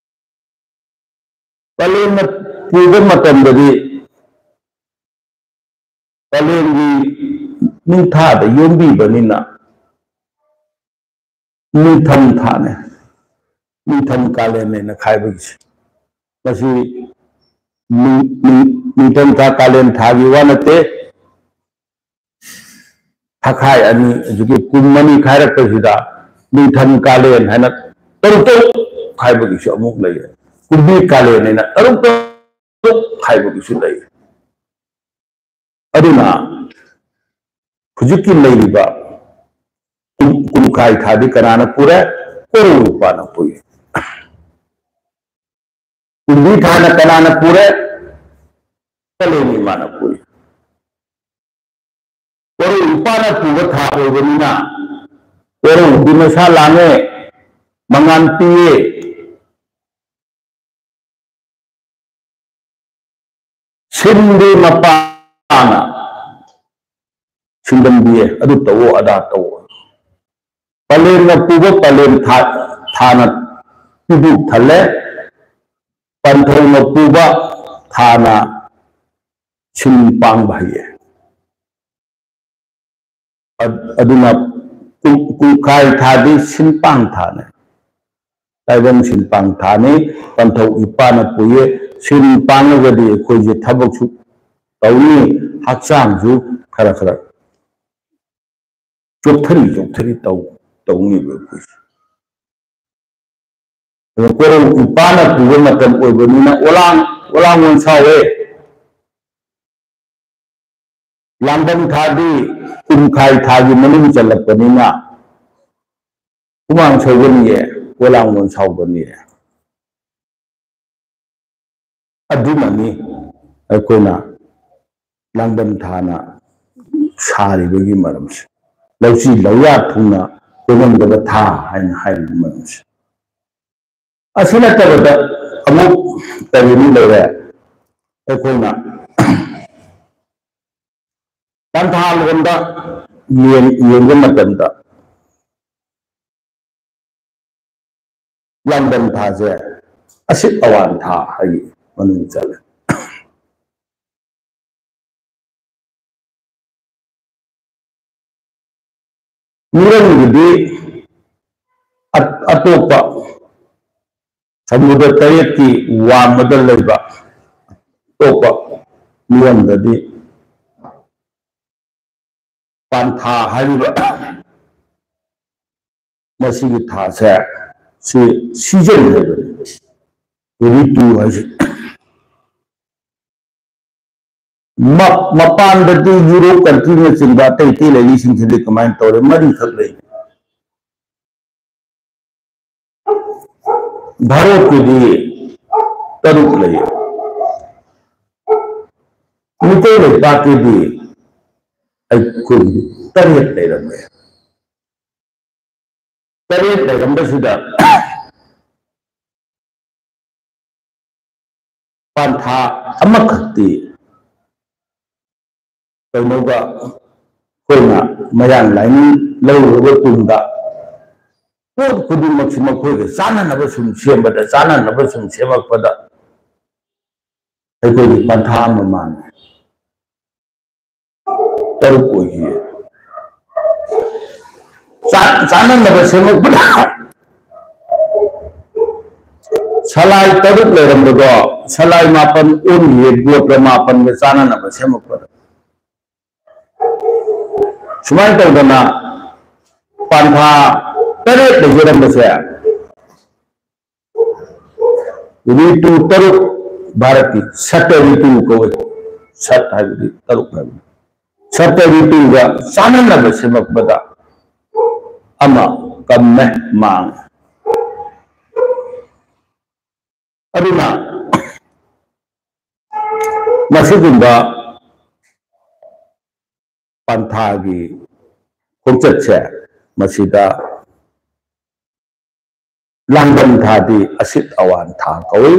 ꯀꯥꯂꯦꯟꯅ ꯄꯨꯕ ꯃꯇꯝꯗꯗꯤ ꯀꯥꯂꯦꯟꯒꯤ ꯅꯤꯡꯊꯥꯗ ꯌꯣꯝꯕꯤꯕꯅꯤꯅ ꯅꯤꯡꯊꯝ ꯊꯥꯅꯦ, ꯅꯤꯡꯊꯝ ꯀꯥꯂꯦꯟ ꯍꯥꯏꯅ ꯈꯥꯏꯕꯒꯤꯁꯦ꯫ ꯃꯁꯤ ꯅꯤꯡ-, ꯅꯤꯡ-, ꯅꯤꯡꯊꯝ ꯊꯥ ꯀꯥꯂꯦꯟ ꯊꯥꯒꯤ ꯋꯥ ꯅꯠꯇꯦ꯫ ꯊꯥꯈꯥꯏ ꯑꯅꯤ, ꯍꯧꯖꯤꯛꯀꯤ ꯀꯨꯝ ꯑꯅꯤ ꯈꯥꯏꯔꯛꯄꯁꯤꯗ ꯅꯤꯡꯊꯝ ꯀꯥꯂꯦꯟ ꯍꯥꯏꯅ ꯇꯔꯨꯛ ꯇꯔꯨꯛ ꯈꯥꯏꯕꯒꯤꯁꯨ ꯑꯃꯨꯛ ꯂꯩꯔꯦ꯫ ꯀꯨꯝꯕꯤ ꯀꯥꯂꯦꯟ ꯍꯥꯏꯅ ꯇꯔꯨꯛ ꯇꯔꯨꯛ ꯈꯥꯏꯕꯒꯤꯁꯨ ꯂꯩꯔꯦ꯫ ꯑꯗꯨꯅ ꯍꯧꯖꯤꯛꯀꯤ ꯂꯩꯔꯤꯕ ꯀꯨꯝ-, ꯀꯨꯝꯈꯥꯏ ꯊꯥꯗꯤ ꯀꯅꯥꯅ ꯄꯨꯔꯦ? ꯀꯣꯔꯧ ꯏꯄꯥꯅ ꯄꯨꯏ꯫ ꯀꯨꯝꯕꯤ ꯊꯥꯅ ꯀꯅꯥꯅ ꯄꯨꯔꯦ? ꯀꯥꯂꯦꯟ ꯏꯃꯥꯅ ꯄꯨꯏ꯫ ꯀꯣꯔꯧ ꯏꯄꯥꯅ ꯄꯨꯕ ꯊꯥ ꯑꯣꯏꯕꯅꯤꯅ ꯀꯣꯔꯧꯗꯤ ꯃꯁꯥ ꯂꯥꯡꯉꯦ, ꯃꯉꯥꯜ ꯄꯤꯌꯦ꯫ ꯁꯤꯟꯗꯤ ꯃꯄꯥꯅ ꯁꯤꯟꯗꯟꯕꯤꯌꯦ, ꯑꯗꯨ ꯇꯧꯋꯣ, ꯑꯗꯥ ꯇꯧꯋꯣ꯫ ꯄꯂꯦꯝꯅ ꯄꯨꯕ ꯄꯂꯦꯝ ꯊꯥ-, ꯊꯥꯅ ꯄꯤꯕꯨ ꯊꯜꯂꯦ, ꯄꯟꯊꯧꯅ ꯄꯨꯕ ꯊꯥꯅ ꯁꯤꯟ ꯄꯥꯡꯕ ꯍꯩꯌꯦ꯫ ꯑ-, ꯑꯗꯨꯅ ꯀꯨ-, ꯀꯨꯝꯈꯥꯏ ꯊꯥꯗꯤ ꯁꯤꯟ ꯄꯥꯡ ꯊꯥꯅꯤ꯫ ꯇꯥꯏꯕꯪ ꯁꯤꯟ ꯄꯥꯡ ꯊꯥꯅꯤ꯫ ꯄꯟꯊꯧ ꯏꯄꯥꯅ ꯄꯨꯏꯌꯦ꯫ ꯁꯤꯟ ꯄꯥꯡꯉꯒꯗꯤ ꯑꯩꯈꯣꯏꯁꯦ ꯊꯕꯛꯁꯨ ꯇꯧꯅꯤ, ꯍꯛꯆꯥꯡꯁꯨ ꯈꯔ ꯈꯔ ꯆꯣꯛꯊꯔꯤ ꯆꯣꯛꯊꯔꯤ ꯇꯧ-, ꯇꯧꯅꯤꯕ ꯑꯩꯈꯣꯏꯁꯦ꯫ ꯑꯗꯣ ꯀꯣꯔꯧ ꯏꯄꯥꯅ ꯄꯨꯕ ꯃꯇꯝ ꯑꯣꯏꯕꯅꯤꯅ ꯑꯣꯂꯥꯡ, ꯑꯣꯂꯥꯡ ꯑꯣꯟ ꯁꯥꯎꯋꯦ꯫ ꯂꯥꯡꯕꯟ ꯊꯥꯗꯤ ꯀꯨꯝꯈꯥꯏ ꯊꯥꯒꯤ ꯃꯅꯨꯡ ꯆꯜꯂꯛꯄꯅꯤꯅ ꯍꯨꯃꯥꯡ ꯁꯧꯒꯅꯤꯌꯦ, ꯄꯣꯂꯥꯡꯕꯣꯟ ꯁꯥꯎꯒꯅꯤꯌꯦ꯫ ꯑꯗꯨꯅꯅꯤ ꯑꯩꯈꯣꯏꯅ ꯂꯥꯡꯕꯟ ꯊꯥꯅ ꯁꯥꯔꯤꯕꯒꯤ ꯃꯔꯝꯁꯦ, ꯂꯧꯁꯤ ꯂꯧꯌꯥ ꯊꯨꯡꯅ ꯀꯣꯏꯉꯝꯗꯕ ꯊꯥ ꯍꯥꯏꯅ ꯍꯥꯏꯔꯤꯕ ꯃꯔꯝꯁꯦ꯫ ꯑꯁꯤ ꯅꯠꯇꯕꯗ ꯑꯃꯨꯛ ꯀꯔꯤꯅꯤ ꯂꯩꯔꯦ? ꯑꯩꯈꯣꯏꯅ ꯄꯟꯊꯥ ꯂꯣꯟꯗ ꯌꯦꯡ-, ꯌꯦꯡꯕ ꯃꯇꯝꯗ ꯂꯥꯡꯕꯟ ꯊꯥꯁꯦ ꯑꯁꯤꯠ ꯑꯋꯥꯟ ꯊꯥ ꯍꯥꯏꯒꯤ ꯃꯅꯨꯡ ꯆꯜꯂꯦ꯫ ꯃꯤꯔꯝꯒꯤꯗꯤ ꯑ-, ꯑꯇꯣꯞꯄ ꯁꯃꯨꯗ꯭ꯔ ꯇꯔꯦꯠꯀꯤ ꯋꯥꯡꯃꯗ ꯂꯩꯕ ꯑꯇꯣꯞꯄ ꯃꯤꯔꯝꯗꯗꯤ ꯄꯥꯟꯊꯥ ꯍꯥꯏꯔꯤꯕ ꯃꯁꯤꯒꯤ ꯊꯥꯁꯦ, ꯁꯤ ꯁꯤꯖꯟ ꯍꯥꯏꯕꯅꯤ, ꯔꯤꯇꯨ ꯍꯥꯏꯁꯦ꯫ ꯃ-, ꯃꯄꯥꯟꯗꯗꯤ ꯌꯨꯔꯣꯞ ꯀꯟꯇ꯭ꯔꯤꯅꯆꯤꯡꯕ ꯑꯇꯩ ꯑꯇꯩ ꯂꯩꯔꯤꯁꯤꯡꯁꯤꯗꯤ ꯀꯃꯥꯏꯅ ꯇꯧꯔꯦ? ꯃꯔꯤꯈꯛ ꯂꯩ꯫ ꯚꯥꯔꯠꯀꯤꯗꯤ ꯇꯔꯨꯛ ꯂꯩ꯫ ꯃꯤꯇꯩ ꯂꯩꯄꯥꯛꯀꯤꯗꯤ ꯑꯩꯈꯣꯏꯒꯤ ꯇꯔꯦꯠ ꯂꯩꯔꯝꯃꯦ꯫ ꯇꯔꯦꯠ ꯂꯩꯔꯝꯕꯁꯤꯗ ꯄꯥꯟꯊꯥ ꯑꯃꯈꯛꯇꯤ ꯀꯩꯅꯣꯒ ꯑꯩꯈꯣꯏꯅ ꯃꯌꯥꯡ ꯂꯥꯏꯅꯤꯡ ꯂꯧꯔꯨꯔꯕ ꯇꯨꯡꯗ ꯄꯣꯠ ꯈꯨꯗꯤꯡꯃꯛꯁꯤ ꯃꯈꯣꯏꯒ ꯆꯥꯟꯅꯅꯕ ꯁꯨꯝ ꯁꯦꯝꯕꯗ, ꯆꯥꯟꯅꯅꯕ ꯁꯨꯝ ꯁꯦꯝꯃꯛꯄꯗ ꯑꯩꯈꯣꯏꯒꯤ ꯄꯟꯊꯥ ꯑꯃ ꯃꯥꯡꯉꯦ꯫ ꯇꯔꯨꯛ ꯑꯣꯏꯈꯤ꯫ ꯆꯥ-, ꯆꯥꯟꯅꯅꯕ ꯁꯦꯝꯃꯛꯄꯗ ꯁꯂꯥꯏ ꯇꯔꯨꯛ ꯂꯩꯔꯝꯕꯗꯣ ꯁꯂꯥꯏ ꯃꯥꯄꯟ ꯑꯣꯟꯈꯤꯌꯦ, ꯒꯣꯇ꯭ꯔ ꯃꯥꯄꯟꯒ ꯆꯥꯟꯅꯅꯕ ꯁꯦꯝꯃꯛꯄꯗ꯫ ꯁꯨꯃꯥꯏꯅ ꯇꯧꯗꯅ ꯄꯥꯟꯊꯥ ꯇꯔꯦꯠ ꯂꯩꯖꯔꯝꯕꯁꯦ, ꯔꯤꯇꯨ ꯇꯔꯨꯛ, ꯚꯥꯔꯠꯀꯤ ꯁꯠꯇ ꯔꯤꯇꯨ ꯀꯧꯏ꯫ ꯁꯠ ꯍꯥꯏꯕꯗꯤ ꯇꯔꯨꯛ ꯍꯥꯏꯕꯅꯤ꯫ ꯁꯠꯇ ꯔꯤꯇꯨꯒ ꯆꯥꯟꯅꯅꯕ ꯁꯦꯝꯃꯛꯄꯗ ꯑꯃ ꯀꯝꯃꯦ, ꯃꯥꯡꯉꯦ꯫ ꯑꯗꯨꯅ ꯃꯁꯤꯒꯨꯝꯕ ꯄꯟꯊꯥꯒꯤ ꯈꯣꯡꯆꯠꯁꯦ, ꯃꯁꯤꯗ ꯂꯥꯡꯕꯟ ꯊꯥꯗꯤ ꯑꯁꯤꯠ ꯑꯋꯥꯟ ꯊꯥ ꯀꯧꯏ꯫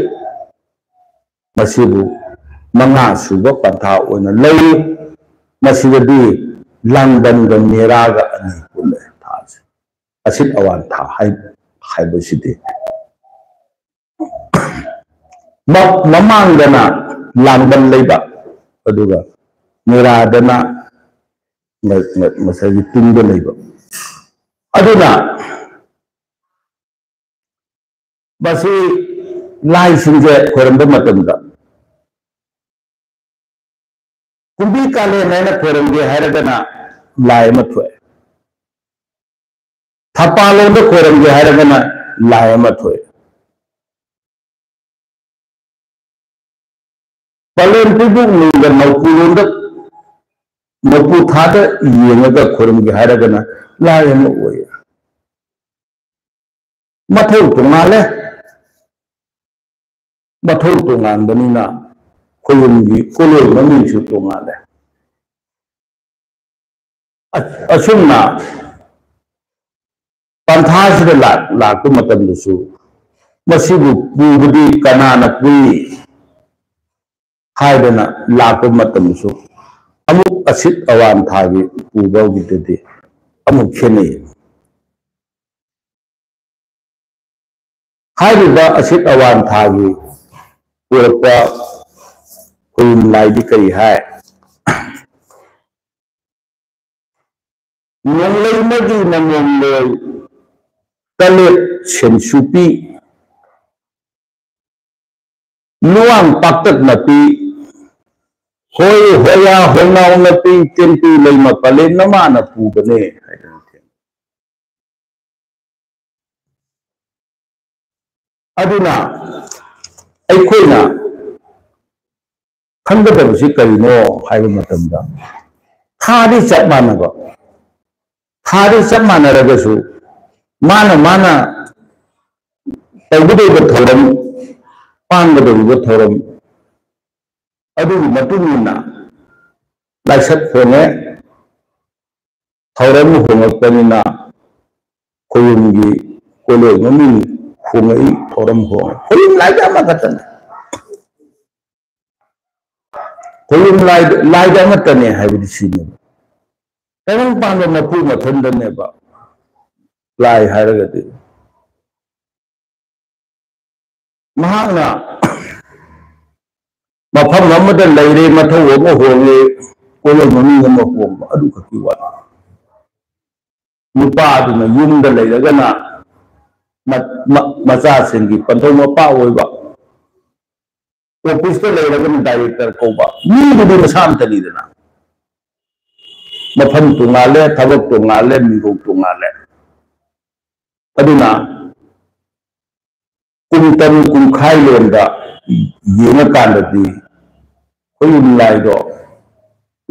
ꯃꯁꯤꯕꯨ ꯃꯉꯥ ꯁꯨꯕ ꯄꯟꯊꯥ ꯑꯣꯏꯅ ꯂꯧꯏ꯫ ꯃꯁꯤꯗꯗꯤ ꯂꯥꯡꯕꯟꯒ ꯃꯦꯔꯥꯒ ꯑꯅꯤ ꯄꯨꯜꯂꯦ ꯊꯥꯁꯦ꯫ ꯑꯁꯤꯠ ꯑꯋꯥꯟ ꯊꯥ ꯍꯥꯏ-, ꯍꯥꯏꯕꯁꯤꯗꯤ꯫ ꯃ-, ꯃꯃꯥꯡꯗꯅ ꯂꯥꯡꯕꯟ ꯂꯩꯕ, ꯑꯗꯨꯒ ꯃꯦꯔꯥꯗꯅ ꯉ-, ꯉ-, ꯉꯁꯥꯏꯒꯤ ꯇꯨꯡꯗ ꯂꯩꯕ꯫ ꯑꯗꯨꯅ ꯃꯁꯤ ꯂꯥꯏꯁꯤꯡꯁꯦ ꯈꯣꯏꯔꯝꯕ ꯃꯇꯝꯗ ꯀꯨꯝꯕꯤ ꯀꯥꯂꯦꯟ ꯍꯥꯏꯅ ꯈꯣꯏꯔꯝꯒꯦ ꯍꯥꯏꯔꯒꯅ ꯂꯥꯏ ꯑꯃ ꯊꯣꯛꯑꯦ꯫ ꯊꯄꯥꯂꯣꯟꯗ ꯈꯣꯏꯔꯝꯒꯦ ꯍꯥꯏꯔꯒꯅ ꯂꯥꯏ ꯑꯃ ꯊꯣꯛꯑꯦ꯫ ꯄꯂꯦꯟ ꯄꯨꯕꯣꯛ ꯅꯨꯡꯒ ꯅꯧꯄꯨꯔꯣꯟꯗ, ꯅꯧꯄꯨ ꯊꯥꯗ ꯌꯦꯡꯉꯒ ꯈꯣꯏꯔꯝꯒꯦ ꯍꯥꯏꯔꯒꯅ ꯂꯥꯏ ꯑꯃ ꯑꯣꯏꯌꯦ꯫ ꯃꯊꯧ ꯇꯣꯉꯥꯜꯂꯦ꯫ ꯃꯊꯧ ꯇꯣꯉꯥꯟꯕꯅꯤꯅ ꯈꯣꯏꯔꯨꯝꯒꯤ ꯀꯣꯂꯣꯏ ꯃꯃꯤꯡꯁꯨ ꯇꯣꯉꯥꯜꯂꯦ꯫ ꯑ-, ꯑꯁꯨꯝꯅ ꯄꯟꯊꯥꯁꯤꯗ ꯂꯥꯛ-, ꯂꯥꯛꯄ ꯃꯇꯝꯗꯁꯨ ꯃꯁꯤꯕꯨ ꯄꯨꯕꯗꯤ ꯀꯅꯥꯅ ꯄꯨꯏ ꯍꯥꯏꯗꯅ ꯂꯥꯛꯄ ꯃꯇꯝꯗꯁꯨ ꯑꯃꯨꯛ ꯑꯁꯤꯠ ꯑꯋꯥꯟ ꯊꯥꯒꯤ ꯄꯨꯕꯒꯤꯗꯨꯗꯤ ꯑꯃꯨꯛ ꯈꯦꯠꯅꯩ꯫ ꯍꯥꯏꯔꯤꯕ ꯑꯁꯤꯠ ꯑꯋꯥꯟ ꯊꯥꯒꯤ ꯄꯨꯔꯛꯄ ꯈꯣꯏꯔꯨꯝ ꯂꯥꯏꯗꯤ ꯀꯔꯤ ꯍꯥꯏ? ꯅꯣꯡꯂꯩꯃꯒꯤ ꯅꯃꯣꯝꯂꯣꯏ ꯇꯂꯦꯠ ꯁꯦꯟꯁꯨꯄꯤ, ꯂꯨꯋꯥꯡ ꯄꯥꯛꯇꯛ ꯅꯥꯄꯤ, ꯍꯣꯏ ꯍꯣꯌꯥ ꯍꯣꯡꯅꯥꯎ ꯅꯥꯄꯤ, ꯇꯦꯟꯄꯤ ꯂꯩꯃ ꯄꯂꯦꯟ ꯅꯃꯥꯅ ꯄꯨꯕꯅꯦ ꯍꯥꯏꯗꯅ ꯊꯦꯡꯅꯩ꯫ ꯑꯗꯨꯅ ꯑꯩꯈꯣꯏꯅ ꯈꯪꯒꯗꯕꯁꯤ ꯀꯔꯤꯅꯣ ꯍꯥꯏꯕ ꯃꯇꯝꯗ, ꯊꯥꯗꯤ ꯆꯞ ꯃꯥꯟꯅꯕ, ꯊꯥꯗꯤ ꯆꯞ ꯃꯥꯟꯅꯔꯒꯁꯨ ꯃꯥꯅ ꯃꯥꯅ ꯇꯧꯒꯗꯧꯕ ꯊꯧꯔꯝ, ꯄꯥꯡꯒꯗꯧꯔꯤꯕ ꯊꯧꯔꯝ ꯑꯗꯨꯒꯤ ꯃꯇꯨꯡ ꯏꯟꯅ ꯂꯥꯏꯁꯛ ꯍꯣꯡꯉꯦ꯫ ꯊꯧꯔꯝ ꯍꯣꯡꯉꯛꯄꯅꯤꯅ ꯈꯣꯏꯔꯨꯝꯒꯤ ꯀꯣꯂꯣꯏ ꯃꯃꯤꯡ ꯍꯣꯡꯉꯛꯏ, ꯊꯧꯔꯝ ꯍꯣꯡꯉꯦ꯫ ꯈꯣꯏꯔꯨꯝ ꯂꯥꯏꯗ ꯑꯃꯈꯛꯇꯅꯦ꯫ ꯈꯣꯏꯔꯨꯝ ꯂꯥꯏꯗ, ꯂꯥꯏꯗ ꯑꯃꯠꯇꯅꯦ ꯍꯥꯏꯕꯗꯤ ꯁꯤꯅꯦꯕ꯫ ꯇꯥꯏꯕꯪꯄꯥꯟꯕ ꯃꯄꯨ ꯃꯊꯟꯗꯅꯦꯕ ꯂꯥꯏ ꯍꯥꯏꯔꯒꯗꯤ꯫ ꯃꯍꯥꯛꯅ ꯃꯐꯝ ꯑꯃꯗ ꯂꯩꯔꯦ, ꯃꯊꯧ ꯑꯃ ꯍꯣꯡꯉꯦ, ꯀꯣꯂꯣꯏ ꯃꯃꯤꯡ ꯑꯃ ꯍꯣꯡꯕ, ꯑꯗꯨ ꯈꯛꯀꯤ ꯋꯥꯅꯤ꯫ ꯅꯨꯄꯥꯗꯨꯅ ꯌꯨꯝꯗ ꯂꯩꯔꯒꯅ ꯃ-, ꯃ-, ꯃꯆꯥꯁꯤꯡꯒꯤ ꯄꯟꯊꯧ ꯃꯄꯥ ꯑꯣꯏꯕ, ꯑꯣꯐꯤꯁꯇ ꯂꯩꯔꯒꯅ ꯗꯥꯏꯔꯦꯛꯇꯔ ꯀꯧꯕ, ꯃꯤꯗꯨꯗꯤ ꯃꯁꯥ ꯑꯝꯇꯅꯤꯗꯅ꯫ ꯃꯐꯝ ꯇꯣꯉꯥꯜꯂꯦ, ꯊꯕꯛ ꯇꯣꯉꯥꯜꯂꯦ, ꯃꯤꯡꯒꯧ ꯇꯣꯉꯥꯜꯂꯦ꯫ ꯑꯗꯨꯅ ꯀꯨꯝꯇꯝ ꯀꯨꯝꯈꯥꯏꯂꯣꯟꯗ ꯌꯦꯡꯉꯀꯥꯟꯗꯗꯤ ꯈꯣꯌꯨꯝ ꯂꯥꯏꯗꯣ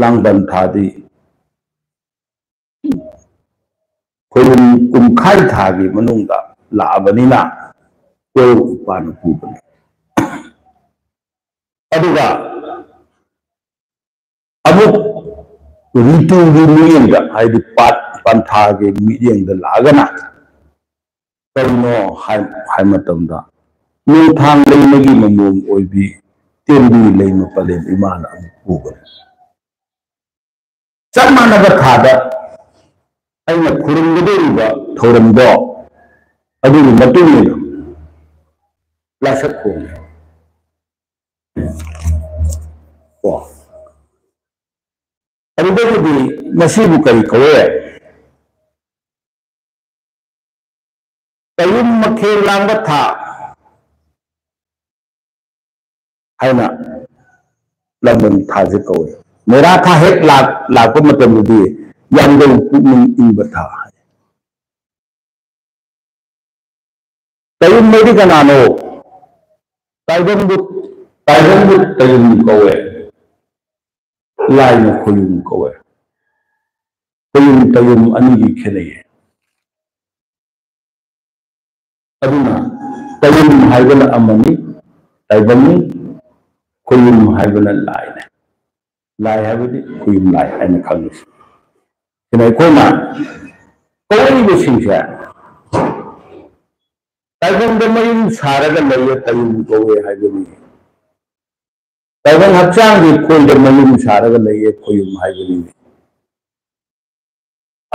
ꯂꯥꯡꯕꯟ ꯊꯥꯗꯤ ꯈꯣꯌꯨꯝ ꯀꯨꯝꯈꯥꯏ ꯊꯥꯒꯤ ꯃꯅꯨꯡꯗ ꯂꯥꯛꯑꯕꯅꯤꯅ ꯀꯣꯏꯔꯨ ꯏꯄꯥꯅ ꯄꯨꯕꯅꯤ꯫ ꯑꯗꯨꯒ ꯑꯃꯨꯛ ꯔꯤꯇꯨꯒꯤ ꯃꯤꯠꯌꯦꯡꯗ, ꯍꯥꯏꯗꯤ ꯄꯥꯠ ꯄꯟꯊꯥꯒꯤ ꯃꯤꯠꯌꯦꯡꯗ ꯂꯥꯛꯑꯒꯅ ꯀꯔꯤꯅꯣ ꯍꯥꯏ, ꯍꯥꯏ ꯃꯇꯝꯗ, ꯅꯣꯡꯊꯥꯡ ꯂꯩꯃꯒꯤ ꯃꯃꯣꯝ ꯑꯣꯏꯕꯤ ꯇꯦꯝꯕꯤ ꯂꯩꯃ ꯄꯂꯦꯝ ꯏꯃꯥꯅ ꯑꯃꯨꯛ ꯄꯨꯕꯅꯤ꯫ ꯆꯞ ꯃꯥꯟꯅꯕ ꯊꯥꯗ ꯑꯩꯅ ꯈꯨꯔꯨꯝꯒꯗꯧꯔꯤꯕ ꯊꯧꯔꯝꯗꯣ ꯑꯗꯨꯒꯤ ꯃꯇꯨꯡ ꯏꯟꯅ ꯂꯥꯏꯁꯛ ꯈꯣꯡꯉꯤ꯫ ꯀꯣ꯫ ꯑꯗꯨꯗꯒꯤꯗꯤ ꯃꯁꯤꯕꯨ ꯀꯔꯤ ꯀꯧꯋꯦ? ꯀꯌꯨꯝ ꯃꯈꯦꯜ ꯂꯥꯡꯕ ꯊꯥ ꯍꯥꯏꯅ ꯂꯥꯡꯕꯟ ꯊꯥꯁꯦ ꯀꯧꯋꯦ꯫ ꯃꯦꯔꯥ ꯊꯥ ꯍꯦꯛ ꯂꯥꯛ-, ꯂꯥꯛꯄ ꯃꯇꯝꯗꯗꯤ ꯌꯥꯝꯗꯧ ꯄꯨꯛꯅꯤꯡ ꯏꯪꯕ ꯊꯥ ꯍꯥꯏ꯫ ꯀꯌꯨꯝ ꯍꯥꯏꯗꯤ ꯀꯅꯥꯅꯣ? ꯇꯥꯏꯕꯪꯕꯨ, ꯇꯥꯏꯕꯪꯕꯨ ꯀꯌꯨꯝ ꯀꯧꯋꯦ, ꯂꯥꯏꯅ ꯈꯣꯌꯨꯝ ꯀꯧꯋꯦ꯫ ꯈꯣꯌꯨꯝ ꯇꯌꯨꯝ ꯑꯅꯤꯗꯤ ꯈꯦꯠꯅꯩꯌꯦ꯫ ꯑꯗꯨꯅ ꯇꯌꯨꯝ ꯍꯥꯏꯕꯅ ꯑꯃꯅꯤ, ꯇꯥꯏꯕꯪꯅꯤ, ꯈꯣꯌꯨꯝ ꯍꯥꯏꯕꯅ ꯂꯥꯏꯅꯤ꯫ ꯂꯥꯏ ꯍꯥꯏꯕꯗꯤ ꯈꯣꯌꯨꯝ ꯂꯥꯏ ꯍꯥꯏꯅ ꯈꯪꯅꯩ꯫ ꯁꯤꯅ ꯑꯩꯈꯣꯏꯅ ꯀꯧꯔꯤꯕꯁꯤꯡꯁꯦ ꯇꯥꯏꯕꯪꯗ ꯃꯌꯨꯝ ꯁꯥꯔꯒ ꯂꯩꯌꯦ, ꯇꯌꯨꯝ ꯀꯧꯋꯦ ꯍꯥꯏꯕꯅꯤ꯫ ꯇꯥꯏꯕꯪ ꯍꯛꯆꯥꯡꯒꯤ ꯈꯣꯏꯗ ꯃꯌꯨꯝ ꯁꯥꯔꯒ ꯂꯩꯌꯦ, ꯈꯣꯌꯨꯝ ꯍꯥꯏꯕꯅꯤ꯫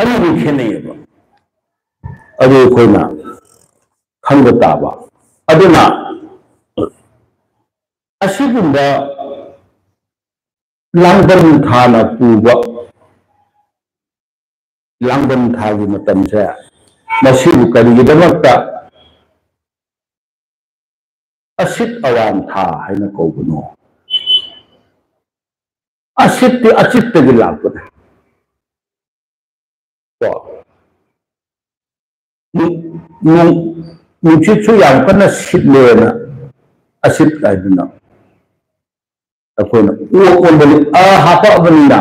ꯑꯅꯤꯗꯨ ꯈꯦꯠꯅꯩꯌꯦꯕ꯫ ꯑꯗꯨ ꯑꯩꯈꯣꯏꯅ ꯈꯪꯕ ꯇꯥꯕ꯫ ꯑꯗꯨꯅ ꯑꯁꯤꯒꯨꯝꯕ ꯂꯥꯡꯕꯟ ꯊꯥꯅ ꯄꯨꯕ ꯂꯥꯡꯕꯟ ꯊꯥꯒꯤ ꯃꯇꯝꯁꯦ, ꯃꯁꯤꯕꯨ ꯀꯔꯤꯒꯤꯗꯃꯛꯇ ꯑꯁꯤꯠ ꯑꯋꯥꯟ ꯊꯥ ꯍꯥꯏꯅ ꯀꯧꯕꯅꯣ? ꯑꯁꯤꯠꯇꯤ ꯑꯆꯤꯠꯇꯒꯤ ꯂꯥꯛꯄꯅꯦ꯫ ꯀꯣ? ꯅꯨ-, ꯅꯨ-, ꯅꯨꯡꯁꯤꯠꯁꯨ ꯌꯥꯝ ꯀꯟꯅ ꯁꯤꯠꯂꯦꯅ ꯑꯁꯤꯠ ꯍꯥꯏꯗꯨꯅ ꯑꯩꯈꯣꯏꯅ ꯑꯣ ꯑꯣꯟꯕꯅꯤ, ꯑ ꯍꯥꯄꯛꯑꯕꯅꯤꯅ꯫